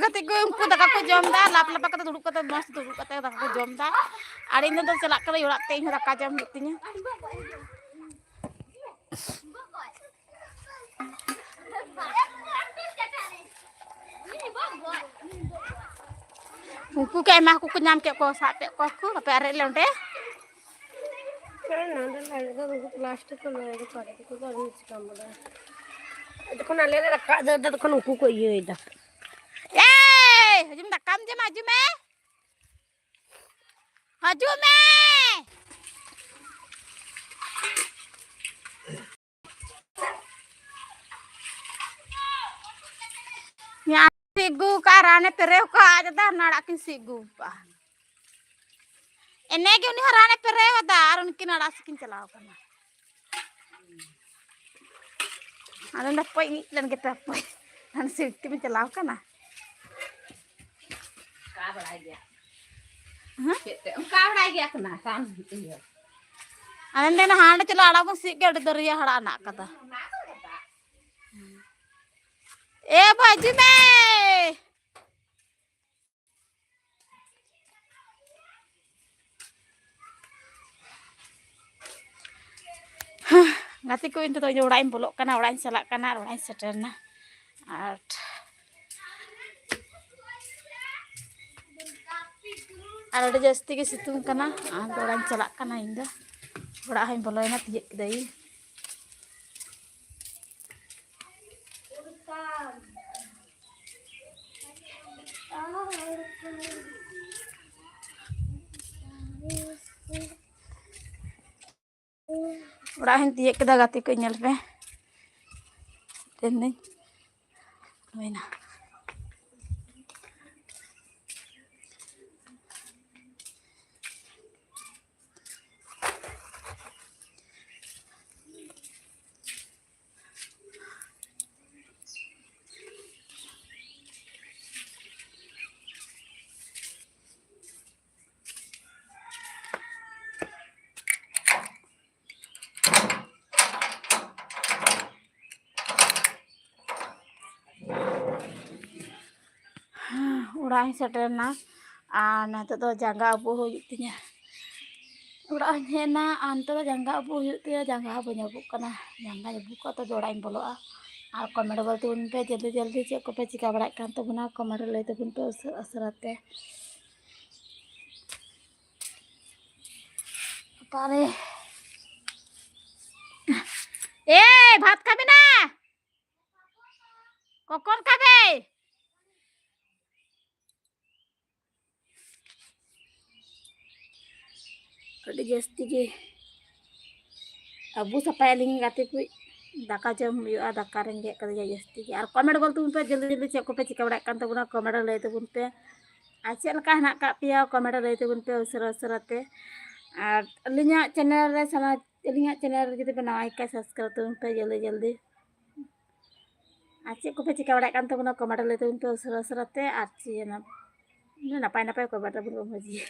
ᱜᱟᱛᱮ ᱠᱚ, ᱩᱱᱠᱩ ᱫᱟᱠᱟ ᱠᱚ ᱡᱚᱢ ᱫᱟ, ᱞᱟᱯ ᱞᱟᱯᱟ ᱠᱟᱛᱮ ᱫᱩᱲᱩᱵ ᱠᱟᱛᱮ, ᱢᱚᱸᱡᱽ ᱛᱮ ᱫᱩᱲᱩᱵ ᱠᱟᱛᱮ ᱫᱟᱠᱟ ᱠᱚ ᱡᱚᱢ ᱫᱟ᱾ ᱟᱨ ᱤᱧ ᱫᱚ ᱪᱟᱞᱟᱜ ᱠᱟᱹᱱᱟᱹᱧ ᱚᱲᱟᱜ ᱛᱮ, ᱤᱧ ᱦᱚᱸ ᱫᱟᱠᱟ ᱡᱚᱢ ᱦᱩᱭᱩᱜ ᱛᱤᱧᱟᱹ᱾ ᱩᱱᱠᱩ ᱠᱚ ᱟᱭᱢᱟ ᱦᱟᱹᱠᱩ ᱠᱚ ᱧᱟᱢ ᱠᱮᱫ ᱠᱚᱣᱟ, ᱥᱟᱵ ᱠᱮᱫ ᱠᱚᱣᱟ ᱠᱚ, ᱵᱟᱯᱮ ᱟᱨᱮᱡ ᱞᱮ ᱚᱸᱰᱮ᱾ ᱯᱞᱟᱥᱴᱤᱠ ᱠᱚ ᱞᱟᱹᱭ ᱫᱚ ᱯᱟᱨᱮ ᱠᱚ ᱫᱚ ᱟᱨ ᱪᱤᱠᱟᱢ ᱵᱟᱰᱟᱭᱟ᱾ ᱡᱚᱠᱷᱚᱱ ᱟᱞᱮ ᱞᱮ ᱨᱟᱠᱟᱵ ᱫᱟ, ᱛᱚᱠᱷᱚᱱ ᱩᱱᱠᱩ ᱠᱚ ᱤᱭᱟᱹᱭ ᱫᱟ᱾ ᱮᱭ! ᱦᱤᱡᱩᱜ ᱢᱮ, ᱫᱟᱠᱟᱢ ᱡᱚᱢᱟ, ᱦᱤᱡᱩᱜ ᱢᱮ᱾ ᱦᱤᱡᱩᱜ ᱢᱮ᱾ ᱧᱟ ᱥᱤᱫ ᱟᱹᱜᱩ ᱠᱟᱜᱼᱟ, ᱨᱟᱱᱮ ᱯᱮᱨᱮᱣ ᱠᱟᱜᱼᱟ, ᱟᱡ ᱫᱟᱫᱟ ᱚᱱᱟ ᱟᱲᱟᱜ ᱠᱤᱱ ᱥᱤᱫ ᱟᱹᱜᱩ ᱠᱟᱜᱼᱟ᱾ ᱮᱱᱮ ᱜᱮ ᱩᱱᱤ ᱦᱚᱸ ᱨᱟᱱᱮ ᱯᱮᱨᱮᱣ ᱟᱫᱟ ᱟᱨ ᱩᱱᱠᱤᱱ ᱟᱲᱟᱜ ᱥᱤᱫ ᱠᱤᱱ ᱪᱟᱞᱟᱣ ᱠᱟᱱᱟ᱾ ᱟᱫᱚ ᱢᱮᱱᱫᱟ ᱦᱟᱯᱳᱭ ᱤᱧ ᱤᱡ ᱞᱮᱱ ᱜᱮᱯᱮ ᱦᱟᱯᱳᱭ᱾ ᱦᱟᱱᱮ ᱥᱤᱫ ᱠᱤᱱ ᱪᱟᱞᱟᱣ ᱠᱟᱱᱟ᱾ ᱚᱱᱠᱟ ᱵᱟᱲᱟᱭ ᱜᱮᱭᱟ᱾ ᱦᱮᱸ? ᱪᱮᱫ ᱛᱮ? ᱚᱱᱠᱟ ᱵᱟᱲᱟᱭ ᱜᱮᱭᱟ ᱠᱟᱱᱟ, ᱥᱟᱱ ᱤᱭᱟᱹ᱾ ᱟᱫᱚ ᱢᱮᱱᱫᱟ ᱦᱟᱸᱰᱮ ᱪᱚᱞᱚ ᱟᱲᱟᱜ ᱵᱚᱱ ᱥᱤᱫ ᱜᱮ, ᱟᱹᱰᱤ ᱫᱟᱹᱨᱭᱟ ᱦᱟᱲᱟᱜ ᱦᱮᱱᱟᱜ ᱠᱟᱫᱟ᱾ ᱮ ᱵᱟᱹᱡᱩ ᱢᱮ! ᱜᱟᱛᱮ ᱠᱚ, ᱤᱧ ᱫᱚ ᱤᱧ ᱫᱚ ᱚᱲᱟᱜ ᱤᱧ ᱵᱚᱞᱚᱜ ᱠᱟᱱᱟ, ᱚᱲᱟᱜ ᱤᱧ ᱪᱟᱞᱟᱜ ᱠᱟᱱᱟ ᱟᱨ ᱚᱲᱟᱜ ᱤᱧ ᱥᱮᱴᱮᱨᱱᱟ᱾ ᱟᱨ, ᱟᱨ ᱟᱹᱰᱤ ᱡᱟᱹᱥᱛᱤ ᱜᱮ ᱥᱤᱛᱩᱝ ᱠᱟᱱᱟ᱾ ᱟᱫᱚ ᱚᱲᱟᱜ ᱤᱧ ᱪᱟᱞᱟᱜ ᱠᱟᱱᱟ ᱤᱧ ᱫᱚ᱾ ᱚᱲᱟᱜ ᱦᱚᱸᱧ ᱵᱚᱞᱚᱭᱮᱱᱟ, ᱛᱤᱭᱟᱹᱜ ᱠᱮᱫᱟᱭᱤᱧ᱾ ᱚᱲᱟᱜ ᱦᱚᱸᱧ ᱛᱤᱭᱟᱹᱜ ᱠᱮᱫᱟ ᱜᱟᱛᱮ ᱠᱚ, ᱧᱮᱞ ᱯᱮ᱾ ᱛᱮᱦᱮᱧ ᱫᱚᱧ ᱦᱩᱭᱱᱟ᱾ ᱚᱲᱟᱜ ᱤᱧ ᱥᱮᱴᱮᱨᱮᱱᱟ᱾ ᱟᱨ ᱱᱤᱛᱚᱜ ᱫᱚ ᱡᱟᱸᱜᱟ ᱟᱹᱵᱩᱜ ᱦᱩᱭᱩᱜ ᱛᱤᱧᱟᱹ᱾ ᱚᱲᱟᱜ ᱤᱧ ᱦᱮᱡ ᱮᱱᱟ, ᱟᱨ ᱱᱤᱛᱚᱜ ᱫᱚ ᱡᱟᱸᱜᱟ ᱟᱹᱵᱩᱜ ᱦᱩᱭᱩᱜ ᱛᱤᱧᱟᱹ᱾ ᱡᱟᱸᱜᱟ ᱦᱚᱸ ᱵᱟᱹᱧ ᱟᱹᱵᱩᱜ ᱠᱟᱱᱟ, ᱡᱟᱸᱜᱟᱧ ᱟᱹᱵᱩᱜ ᱠᱚᱜᱼᱟ, ᱛᱚᱵᱮ ᱚᱲᱟᱜ ᱤᱧ ᱵᱚᱞᱚᱜᱼᱟ᱾ ᱟᱨ ᱠᱚᱢᱮᱱᱴ ᱜᱚᱫ ᱛᱟᱵᱚᱱ ᱯᱮ ᱡᱚᱞᱫᱤ ᱡᱚᱞᱫᱤ, ᱪᱮᱫ ᱠᱚᱯᱮ ᱪᱤᱠᱟ ᱵᱟᱲᱟᱭᱮᱫ ᱠᱟᱱ ᱛᱟᱵᱚᱱᱟ, ᱠᱚᱢᱮᱱᱴ ᱨᱮ ᱞᱟᱹᱭ ᱛᱟᱵᱚᱱ ᱯᱮ ᱩᱥᱟᱹᱨᱟ ᱩᱥᱟᱹᱨᱟ ᱛᱮ᱾ ᱵᱟᱵᱟᱨᱮ᱾ ᱮ, ᱵᱷᱟᱛ ᱠᱷᱟᱵᱮ ᱱᱟ? ᱠᱚᱠᱚᱨ ᱠᱷᱟᱵᱮ? ᱟᱹᱰᱤ ᱡᱟᱹᱥᱛᱤ ᱜᱮ ᱟᱹᱵᱩᱜ ᱥᱟᱯᱷᱟᱭᱟᱞᱤᱧ ᱜᱟᱛᱮ ᱠᱚ, ᱫᱟᱠᱟ ᱡᱚᱢ ᱦᱩᱭᱩᱜᱼᱟ, ᱫᱟᱠᱟ ᱨᱮᱸᱜᱮᱡ ᱠᱟᱫᱤᱧᱟ ᱡᱟᱹᱥᱛᱤ ᱜᱮ᱾ ᱟᱨ ᱠᱚᱢᱮᱱᱴ ᱜᱚᱫ ᱛᱟᱵᱚᱱ ᱯᱮ ᱡᱚᱞᱫᱤ ᱡᱚᱞᱫᱤ, ᱪᱮᱫ ᱠᱚᱯᱮ ᱪᱤᱠᱟ ᱵᱟᱲᱟᱭᱮᱫ ᱠᱟᱱ ᱛᱟᱵᱚᱱᱟ, ᱠᱚᱢᱮᱱᱴ ᱨᱮ ᱞᱟᱹᱭ ᱛᱟᱵᱚᱱ ᱯᱮ᱾ ᱟᱨ ᱪᱮᱫ ᱞᱮᱠᱟ ᱦᱮᱱᱟᱜ ᱟᱠᱟᱫ ᱯᱮᱭᱟ, ᱠᱚᱢᱮᱱᱴ ᱨᱮ ᱞᱟᱹᱭ ᱛᱟᱵᱚᱱ ᱯᱮ ᱩᱥᱟᱹᱨᱟ ᱩᱥᱟᱹᱨᱟ ᱛᱮ᱾ ᱟᱨ ᱟᱹᱞᱤᱧᱟᱜ ᱪᱮᱱᱮᱞ ᱨᱮ ᱥᱟᱱᱟ, ᱟᱹᱞᱤᱧᱟᱜ ᱪᱮᱱᱮᱞ ᱨᱮ ᱡᱩᱫᱤ ᱯᱮ ᱱᱟᱣᱟ ᱜᱮ ᱠᱷᱟᱡ, ᱥᱟᱵᱥᱠᱨᱟᱭᱤᱵ ᱛᱟᱵᱚᱱ ᱯᱮ ᱡᱚᱞᱫᱤ ᱡᱚᱞᱫᱤ᱾ ᱟᱨ ᱪᱮᱫ ᱠᱚᱯᱮ ᱪᱤᱠᱟ ᱵᱟᱲᱟᱭᱮᱫ ᱠᱟᱱ ᱛᱟᱵᱚᱱᱟ, ᱠᱚᱢᱮᱱᱴ ᱨᱮ ᱞᱟᱹᱭ ᱛᱟᱵᱚᱱ ᱯᱮ ᱩᱥᱟᱹᱨᱟ ᱩᱥᱟᱹᱨᱟ ᱛᱮ᱾ ᱟᱨ ᱪᱮᱫ ᱱᱟᱯᱟᱭ ᱱᱟᱯᱟᱭ ᱠᱚᱢᱮᱱᱴ ᱨᱮᱵᱚᱱ ᱢᱚᱡᱽ ᱜᱮ᱾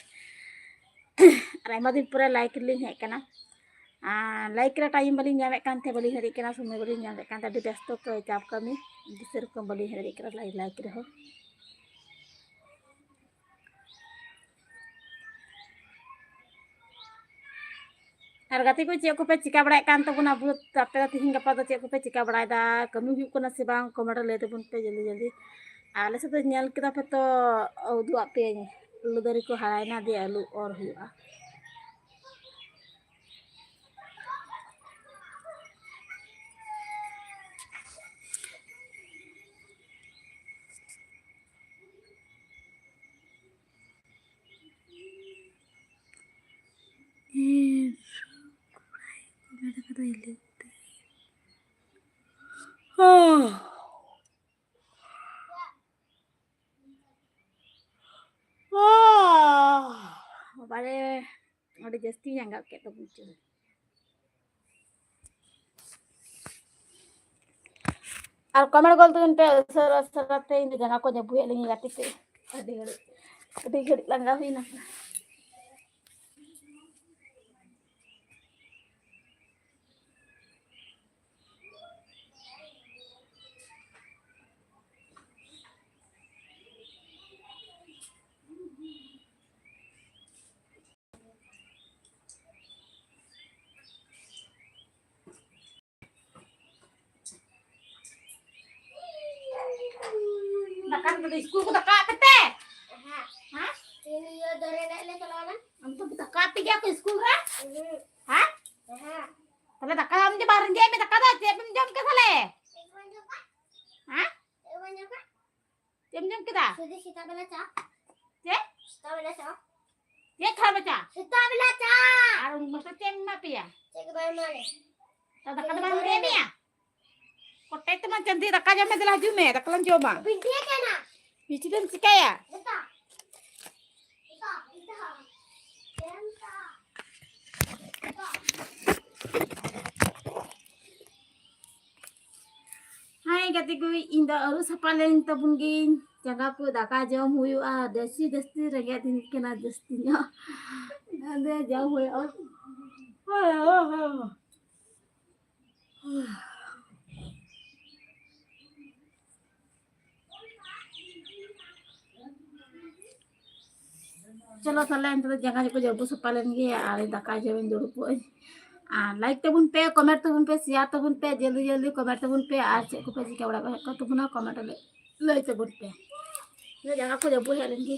ᱟᱨ ᱟᱭᱢᱟ ᱫᱤᱱ ᱯᱚᱨᱮ ᱞᱟᱭᱤᱵᱷ ᱨᱮᱞᱤᱧ ᱦᱮᱡ ᱟᱠᱟᱱᱟ᱾ ᱟᱨ ᱞᱟᱭᱤᱵᱷ ᱨᱮ ᱴᱟᱭᱤᱢ ᱵᱟᱹᱞᱤᱧ ᱧᱟᱢᱮᱫ ᱠᱟᱱ ᱛᱟᱦᱮᱸ, ᱵᱟᱹᱞᱤᱧ ᱦᱮᱡ ᱠᱟᱱᱟ, ᱥᱚᱢᱚᱭ ᱵᱟᱹᱞᱤᱧ ᱧᱟᱢᱮᱫ ᱠᱟᱱ ᱛᱟᱦᱮᱸ, ᱟᱹᱰᱤ ᱵᱮᱥᱛᱚ ᱛᱚ, ᱪᱟᱯ ᱠᱟᱹᱢᱤ, ᱟᱹᱰᱤ ᱥᱮᱨᱚᱠᱚᱢ ᱵᱟᱹᱞᱤᱧ ᱦᱮᱡ ᱫᱟᱲᱮᱭᱟᱜ ᱠᱟᱱᱟ ᱞᱟᱭᱤᱵᱷ, ᱞᱟᱭᱤᱵᱷ ᱨᱮᱦᱚᱸ᱾ ᱟᱨ ᱜᱟᱛᱮ ᱠᱚ, ᱪᱮᱫ ᱠᱚᱯᱮ ᱪᱤᱠᱟ ᱵᱟᱲᱟᱭᱮᱫ ᱠᱟᱱ ᱛᱟᱵᱚᱱᱟ? ᱟᱵᱚ ᱟᱯᱮ ᱫᱚ ᱛᱤᱦᱤᱧ ᱜᱟᱯᱟ ᱫᱚ ᱪᱮᱫ ᱠᱚᱯᱮ ᱪᱤᱠᱟ ᱵᱟᱲᱟᱭᱮᱫᱟ? ᱠᱟᱹᱢᱤ ᱦᱩᱭᱩᱜ ᱠᱟᱱᱟ ᱥᱮ ᱵᱟᱝ? ᱠᱚᱢᱮᱱᱴ ᱨᱮ ᱞᱟᱹᱭ ᱛᱟᱵᱚᱱ ᱯᱮ ᱡᱚᱞᱫᱤ ᱡᱚᱞᱫᱤ᱾ ᱟᱨ ᱟᱞᱮ ᱥᱮᱫ ᱫᱚ ᱧᱮᱞ ᱠᱮᱫᱟ ᱯᱮ ᱛᱚ, ᱩᱫᱩᱜ ᱟᱫ ᱯᱮᱭᱟᱹᱧ, ᱟᱹᱞᱩ ᱫᱟᱨᱮ ᱠᱚ ᱦᱟᱨᱟᱭᱮᱱᱟ, ᱫᱤᱭᱮ ᱟᱹᱞᱩ ᱚᱨ ᱦᱩᱭᱩᱜᱼᱟ᱾ ᱵᱟᱵᱟᱨᱮ, ᱟᱹᱰᱤ ᱡᱟᱹᱥᱛᱤᱧ ᱟᱸᱜᱟᱜ ᱠᱮᱫ ᱛᱟᱵᱚᱱ ᱪᱚ᱾ ᱟᱨ ᱠᱚᱢᱮᱱᱴ ᱜᱚᱞ ᱛᱟᱵᱚᱱ ᱯᱮ ᱩᱥᱟᱹᱨᱟ ᱩᱥᱟᱹᱨᱟ ᱛᱮ, ᱤᱧ ᱫᱚ ᱡᱟᱸᱜᱟ ᱠᱚ ᱡᱟᱹᱵᱩᱭᱮᱫ ᱞᱤᱧᱟ ᱜᱟᱛᱮ ᱠᱚ᱾ ᱟᱹᱰᱤ ᱜᱷᱟᱹᱲᱤᱡ, ᱟᱹᱰᱤ ᱜᱷᱟᱹᱲᱤᱡ ᱞᱟᱸᱜᱟ ᱦᱩᱭᱱᱟ᱾ ᱥᱠᱩᱞ ᱠᱚ ᱫᱟᱠᱟ ᱟᱯᱮ ᱛᱮ? ᱦᱮᱸ᱾ ᱦᱮᱸ? ᱛᱮᱦᱮᱧ ᱤᱭᱟᱹ ᱫᱚᱨᱮ ᱮᱱᱮᱡ ᱞᱮ ᱪᱟᱞᱟᱣ ᱞᱮᱱ᱾ ᱟᱢ ᱫᱚ ᱫᱟᱠᱟ ᱟᱯᱮ ᱜᱮᱭᱟ ᱠᱚ ᱥᱠᱩᱞ ᱨᱮ? ᱦᱮᱸ᱾ ᱦᱮᱸ? ᱦᱮᱸ᱾ ᱛᱟᱦᱞᱮ ᱫᱟᱠᱟ ᱟᱢ ᱡᱮ ᱵᱟᱨ ᱨᱮᱸᱡᱮᱫ ᱢᱮ ᱫᱟᱠᱟ ᱫᱚ ᱪᱮᱫ ᱮᱢ ᱡᱚᱢ ᱠᱮᱫᱟ ᱛᱟᱦᱞᱮ? ᱦᱮᱸ? ᱪᱮᱫ ᱮᱢ ᱡᱚᱢ ᱠᱮᱫᱟ? ᱥᱩᱫᱷᱩ ᱥᱮᱛᱟᱜ ᱵᱮᱞᱟ ᱪᱟ᱾ ᱪᱮᱫ? ᱥᱮᱛᱟᱜ ᱵᱮᱞᱟ ᱪᱟ᱾ ᱪᱮᱫ ᱠᱷᱟᱣᱟ ᱪᱟ? ᱥᱮᱛᱟᱜ ᱵᱮᱞᱟ ᱪᱟ᱾ ᱟᱨ ᱩᱱ ᱢᱟᱥᱴᱟᱨ ᱪᱮᱫ ᱮᱢ ᱮᱢᱟ ᱯᱮᱭᱟ? ᱪᱮᱫ ᱜᱮ ᱵᱟᱭ ᱮᱢᱟ ᱞᱮ᱾ ᱛᱟ ᱫᱟᱠᱟ ᱫᱚ ᱵᱟᱢ ᱨᱮ ᱢᱮᱭᱟ? ᱠᱚᱴᱮᱡ ᱛᱮᱢᱟ ᱪᱟᱸᱫᱤ, ᱫᱟᱠᱟ ᱡᱚᱢ ᱢᱮ, ᱫᱮᱞᱟ ᱦᱤᱡᱩᱜ ᱢᱮ, ᱫᱟᱠᱟ ᱞᱟᱝ ᱡᱚᱢᱟ᱾ ᱯᱤᱴᱷᱟᱹ ᱠᱟᱱᱟ᱾ ᱯᱤᱴᱷᱟᱹ ᱫᱚᱢ ᱪᱤᱠᱟᱹᱭᱟ? ᱫᱟᱠᱟ᱾ ᱫᱟᱠᱟ, ᱫᱟᱠᱟ᱾ ᱦᱟᱭ ᱜᱟᱛᱮ ᱠᱚ, ᱤᱧ ᱫᱚ ᱟᱹᱨᱩ ᱥᱟᱯᱷᱟ ᱞᱮᱱ ᱛᱟᱵᱚᱱ ᱜᱤᱧ᱾ ᱡᱟᱸᱜᱟ ᱠᱚ ᱫᱟᱠᱟ ᱡᱚᱢ ᱦᱩᱭᱩᱜᱼᱟ᱾ ᱡᱟᱹᱥᱛᱤ ᱡᱟᱹᱥᱛᱤ ᱨᱮᱸᱜᱮᱡ ᱫᱤᱧ ᱠᱟᱱᱟ, ᱡᱟᱹᱥᱛᱤ ᱧᱚᱜ᱾ ᱟᱫᱚ ᱡᱚᱢ ᱦᱩᱭᱩᱜᱼᱟ᱾ ᱪᱚᱞᱚ ᱛᱟᱦᱞᱮ, ᱱᱤᱛᱚᱜ ᱫᱚ ᱡᱟᱸᱜᱟ ᱠᱚ ᱡᱟᱹᱯᱩ ᱥᱟᱯᱷᱟ ᱞᱮᱱ ᱜᱮ ᱟᱨ ᱫᱟᱠᱟ ᱡᱚᱢ ᱫᱩᱲᱩᱵᱚᱜ ᱟᱹᱧ᱾ ᱟᱨ like ᱛᱟᱵᱚᱱ ᱯᱮ, comment ᱛᱟᱵᱚᱱ ᱯᱮ, share ᱛᱟᱵᱚᱱ ᱯᱮ, ᱡᱚᱞᱫᱤ ᱡᱚᱞᱫᱤ comment ᱛᱟᱵᱚᱱ ᱯᱮ᱾ ᱟᱨ ᱪᱮᱫ ᱠᱚᱯᱮ ᱪᱤᱠᱟᱹ ᱵᱟᱲᱟ ᱠᱟᱜ ᱛᱟᱵᱚᱱᱟ, comment ᱨᱮ ᱞᱟᱹᱭ ᱛᱟᱵᱚᱱ ᱯᱮ᱾ ᱤᱧᱟᱹᱜ ᱡᱟᱸᱜᱟ ᱠᱚ ᱡᱟᱹᱯᱩ ᱦᱮᱡ ᱞᱮᱱ ᱜᱮ᱾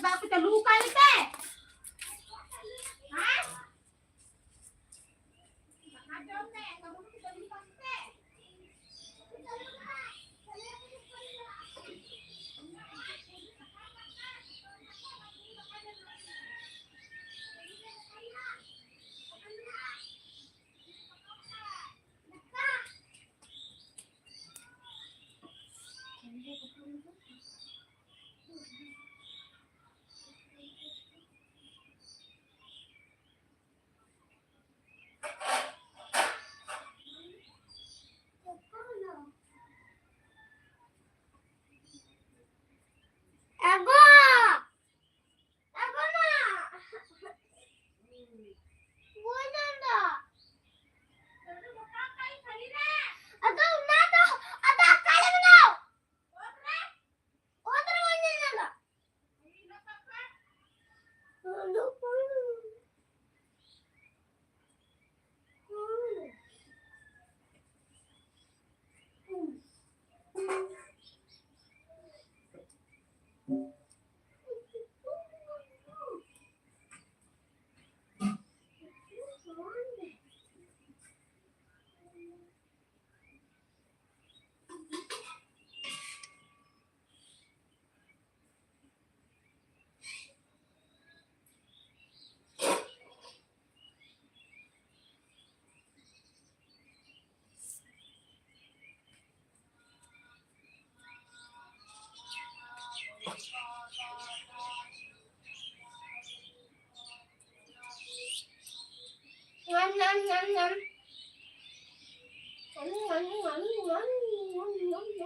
ᱵᱟᱯᱮ ᱪᱟᱹᱞᱩ ᱟᱠᱟᱫ ᱛᱮ? ᱦᱮᱸ? Ngam, ngam, ngam, ngam. Ngam, ngam, ngam, ngam, ngam, ngam, ngam.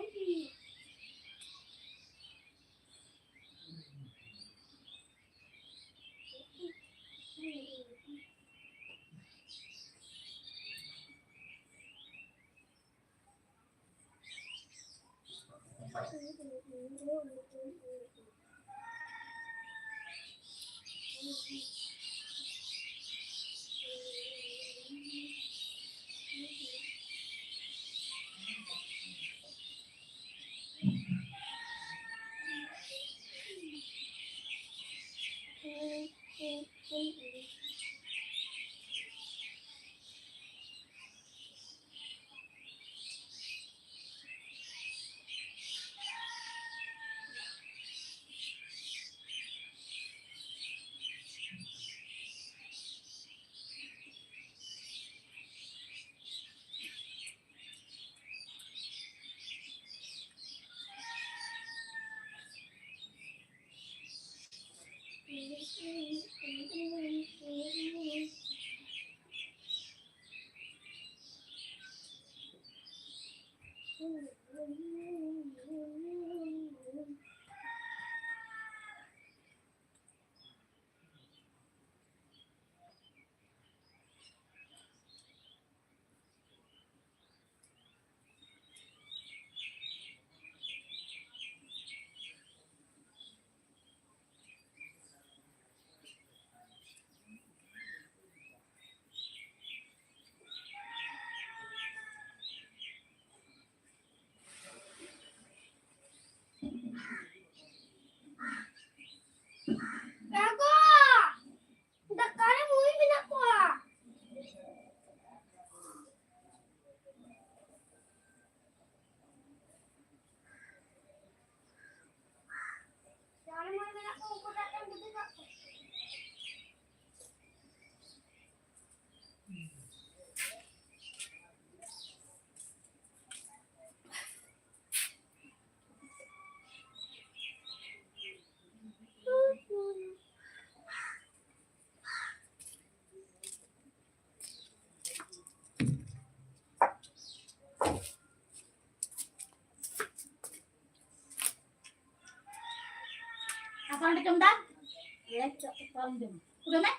ᱫᱟᱠᱟ ᱨᱮ ᱢᱩᱭ ᱢᱮᱱᱟᱜ ᱠᱚᱣᱟ᱾ ᱡᱟᱦᱟᱸ ᱨᱮ ᱢᱩᱭ ᱢᱮᱱᱟᱜ ᱠᱚᱣᱟ, ᱩᱱᱠᱩ ᱴᱟᱜ ᱴᱷᱮᱱ ᱜᱤᱰᱤ ᱠᱟᱜ ᱯᱮ᱾ ᱟᱯᱟᱱ ᱫᱚ ᱪᱚᱸᱫᱟ? ᱞᱮ ᱪᱚ ᱠᱚᱢ ᱫᱚ᱾ ᱩᱰᱩᱝ ᱢᱮ᱾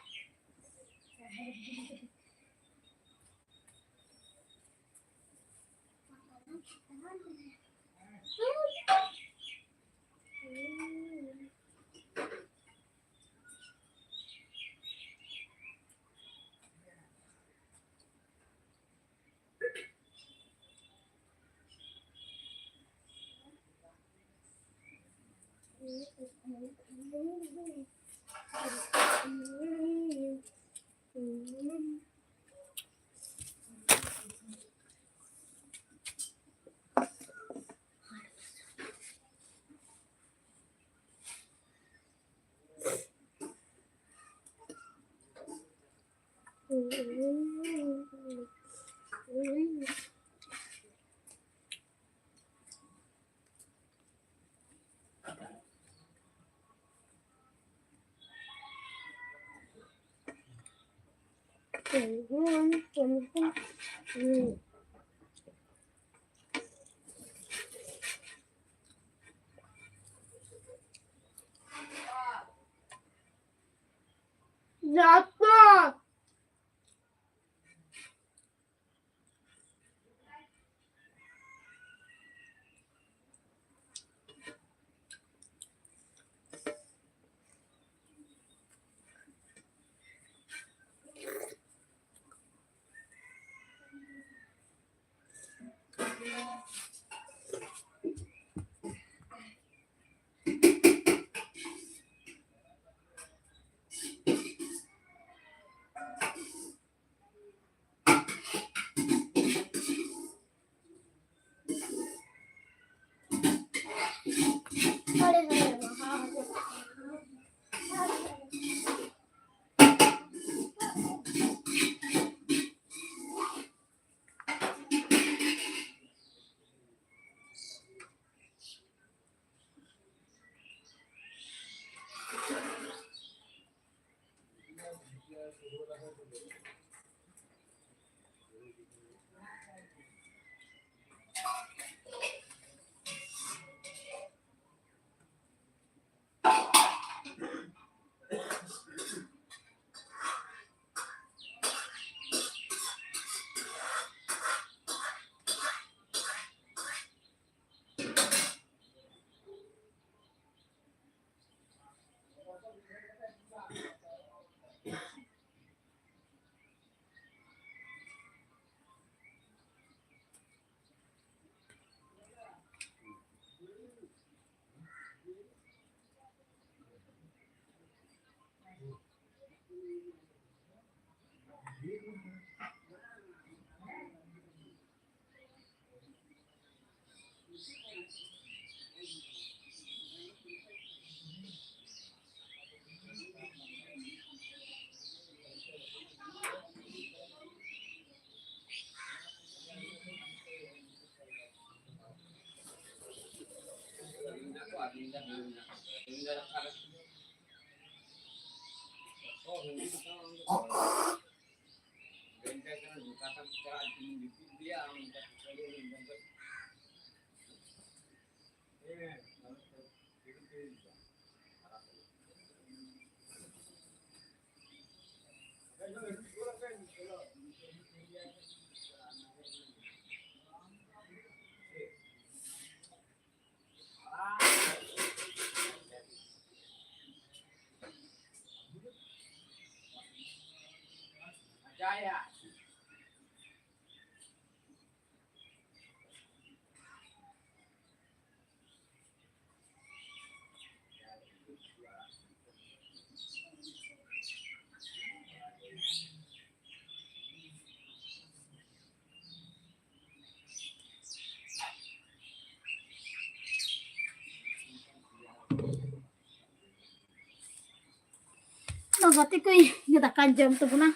ᱟᱫᱚ ᱜᱟᱛᱮ ᱠᱚ, ᱤᱧ ᱫᱟᱠᱟᱧ ᱡᱚᱢ ᱛᱟᱵᱚᱱᱟ,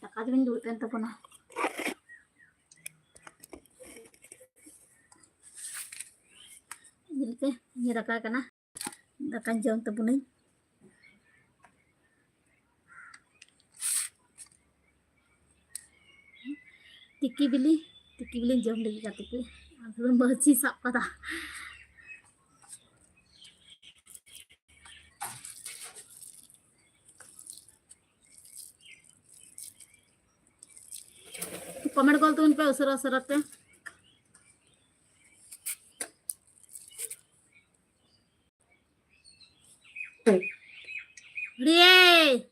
ᱫᱟᱠᱟ ᱡᱚᱢᱤᱧ ᱫᱩᱲᱩᱵ ᱮᱱ ᱛᱟᱵᱚᱱᱟ᱾ ᱧᱮᱞ ᱯᱮ, ᱤᱧ ᱫᱟᱠᱟ ᱠᱟᱱᱟ, ᱫᱟᱠᱟᱧ ᱡᱚᱢ ᱛᱟᱵᱚᱱᱟᱹᱧ᱾ ᱛᱤᱠᱤ ᱵᱤᱞᱤ, ᱛᱤᱠᱤ ᱵᱤᱞᱤᱧ ᱡᱚᱢ ᱞᱟᱹᱜᱤᱫ ᱜᱟᱛᱮ ᱠᱚ, ᱟᱫᱚ ᱢᱟᱹᱪᱤ ᱥᱟᱵ ᱠᱟᱫᱟ᱾ ᱠᱚᱢᱮᱱᱴ ᱜᱚᱞ ᱛᱟᱵᱚᱱ ᱯᱮ ᱩᱥᱟᱹᱨᱟ ᱩᱥᱟᱹᱨᱟ ᱛᱮ᱾ ᱦᱩᱲᱤᱭᱮ᱾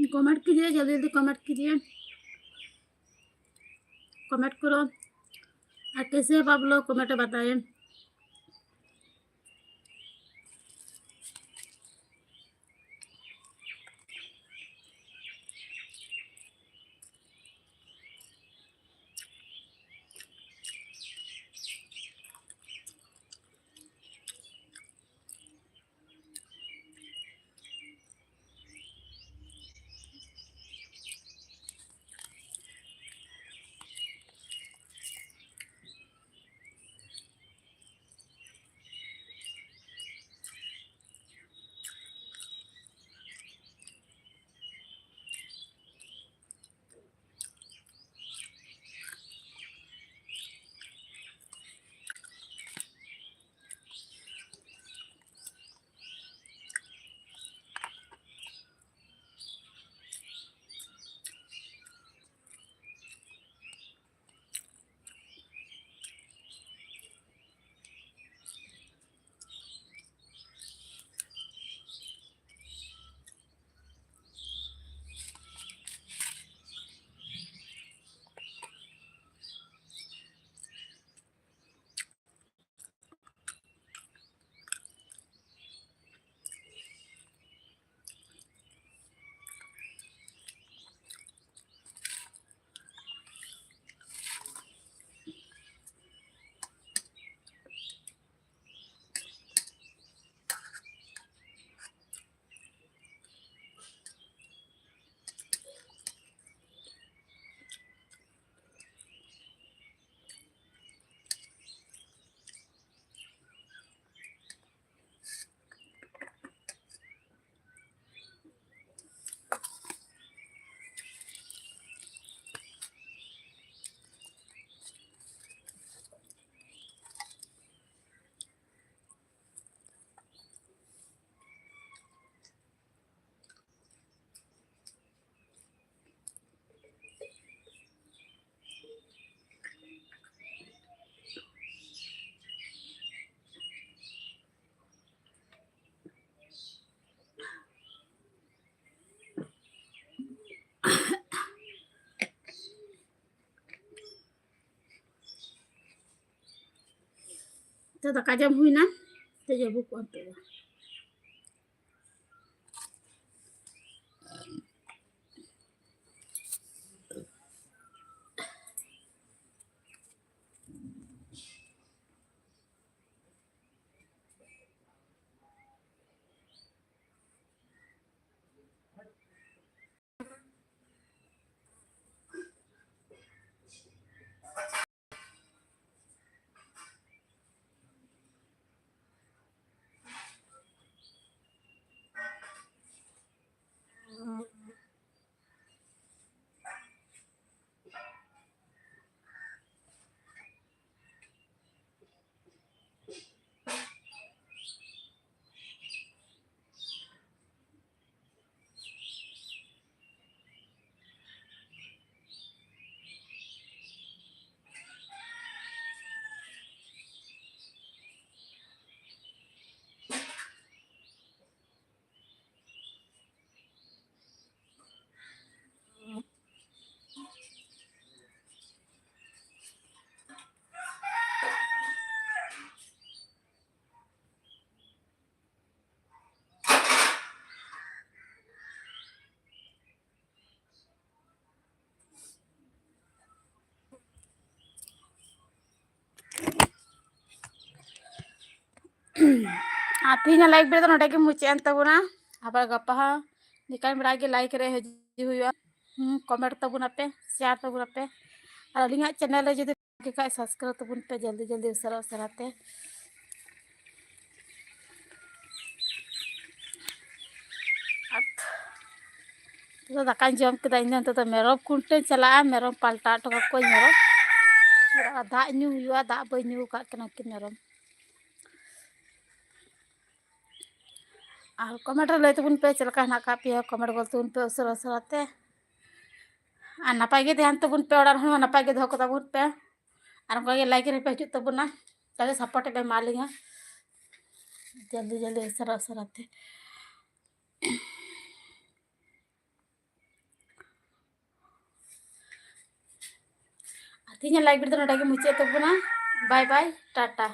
कमेंट कीजिए, जल्दी जल्दी कमेंट कीजिए। कमेंट करो। और कैसे आप लोग कमेंट में बताएं। ᱫᱟᱠᱟ ᱡᱚᱢ ᱦᱩᱭᱱᱟ, ᱛᱚ ᱡᱟᱹᱵᱩ ᱠᱚᱜᱼᱟ ᱱᱤᱛᱚᱜ ᱫᱚ᱾ ᱟᱨ ᱛᱮᱦᱮᱧᱟᱜ live video ᱫᱚ ᱱᱚᱰᱮ ᱜᱮ ᱢᱩᱪᱟᱹᱫ ᱮᱱ ᱛᱟᱵᱚᱱᱟ᱾ ᱟᱵᱟᱨ ᱜᱟᱯᱟ ᱦᱚᱸ ᱱᱤᱝᱠᱟᱱ ᱵᱮᱲᱟ ᱜᱮ live ᱨᱮ ᱦᱤᱡᱩᱜ ᱦᱩᱭᱩᱜᱼᱟ᱾ ᱦᱩᱸ, comment ᱛᱟᱵᱚᱱ ᱟᱯᱮ, share ᱛᱟᱵᱚᱱ ᱟᱯᱮ, ᱟᱨ ᱟᱹᱞᱤᱧᱟᱜ channel ᱨᱮ ᱡᱩᱫᱤ ᱵᱷᱟᱜᱮ ᱠᱷᱟᱡ subscribe ᱛᱟᱵᱚᱱ ᱯᱮ ᱡᱚᱞᱫᱤ ᱡᱚᱞᱫᱤ, ᱩᱥᱟᱹᱨᱟ ᱩᱥᱟᱹᱨᱟ ᱛᱮ᱾ ᱟᱨ ᱱᱤᱛᱚᱜ ᱫᱚ ᱫᱟᱠᱟᱧ ᱡᱚᱢ ᱠᱮᱫᱟ, ᱤᱧ ᱫᱚ ᱱᱤᱛᱚᱜ ᱫᱚ ᱢᱮᱨᱚᱢ ᱠᱷᱩᱱᱴᱟᱹᱣ ᱪᱟᱞᱟᱜᱼᱟ, ᱢᱮᱨᱚᱢ ᱯᱟᱞᱴᱟᱣ ᱦᱚᱴᱚ ᱠᱟᱠᱚᱣᱟᱹᱧ ᱢᱮᱨᱚᱢ᱾ ᱟᱨ ᱫᱟᱜ ᱧᱩ ᱦᱩᱭᱩᱜᱼᱟ, ᱫᱟᱜ ᱵᱟᱹᱧ ᱧᱩ ᱟᱠᱟᱫ ᱠᱤᱱᱟ ᱠᱤᱱ ᱢᱮᱨᱚᱢ᱾ ᱟᱨ comment ᱨᱮ ᱞᱟᱹᱭ ᱛᱟᱵᱚᱱ ᱯᱮ ᱪᱮᱫ ᱞᱮᱠᱟ ᱦᱮᱱᱟᱜ ᱟᱠᱟᱫ ᱯᱮᱭᱟ, comment ᱜᱚᱞ ᱛᱟᱵᱚᱱ ᱯᱮ ᱩᱥᱟᱹᱨᱟ ᱩᱥᱟᱹᱨᱟ ᱛᱮ᱾ ᱟᱨ ᱱᱟᱯᱟᱭ ᱜᱮ ᱛᱟᱦᱮᱱ ᱛᱟᱵᱚᱱ ᱯᱮ, ᱚᱲᱟᱜ ᱨᱮᱦᱚᱸ ᱱᱟᱯᱟᱭ ᱜᱮ ᱫᱚᱦᱚ ᱠᱚᱛᱟ ᱵᱚᱱ ᱯᱮ᱾ ᱟᱨ ᱚᱱᱠᱟ ᱜᱮ live ᱨᱮᱯᱮ ᱦᱤᱡᱩᱜ ᱛᱟᱵᱚᱱᱟ, ᱛᱟᱦᱞᱮ support ᱯᱮ ᱮᱢᱟ ᱞᱤᱧᱟ ᱡᱚᱞᱫᱤ ᱡᱚᱞᱫᱤ ᱩᱥᱟᱹᱨᱟ ᱩᱥᱟᱹᱨᱟ ᱛᱮ᱾ ᱟᱨ ᱛᱮᱦᱮᱧᱟᱜ live video ᱫᱚ ᱱᱚᱰᱮ ᱜᱮ ᱢᱩᱪᱟᱹᱫ ᱛᱟᱵᱚᱱᱟ᱾ Bye bye, Tata.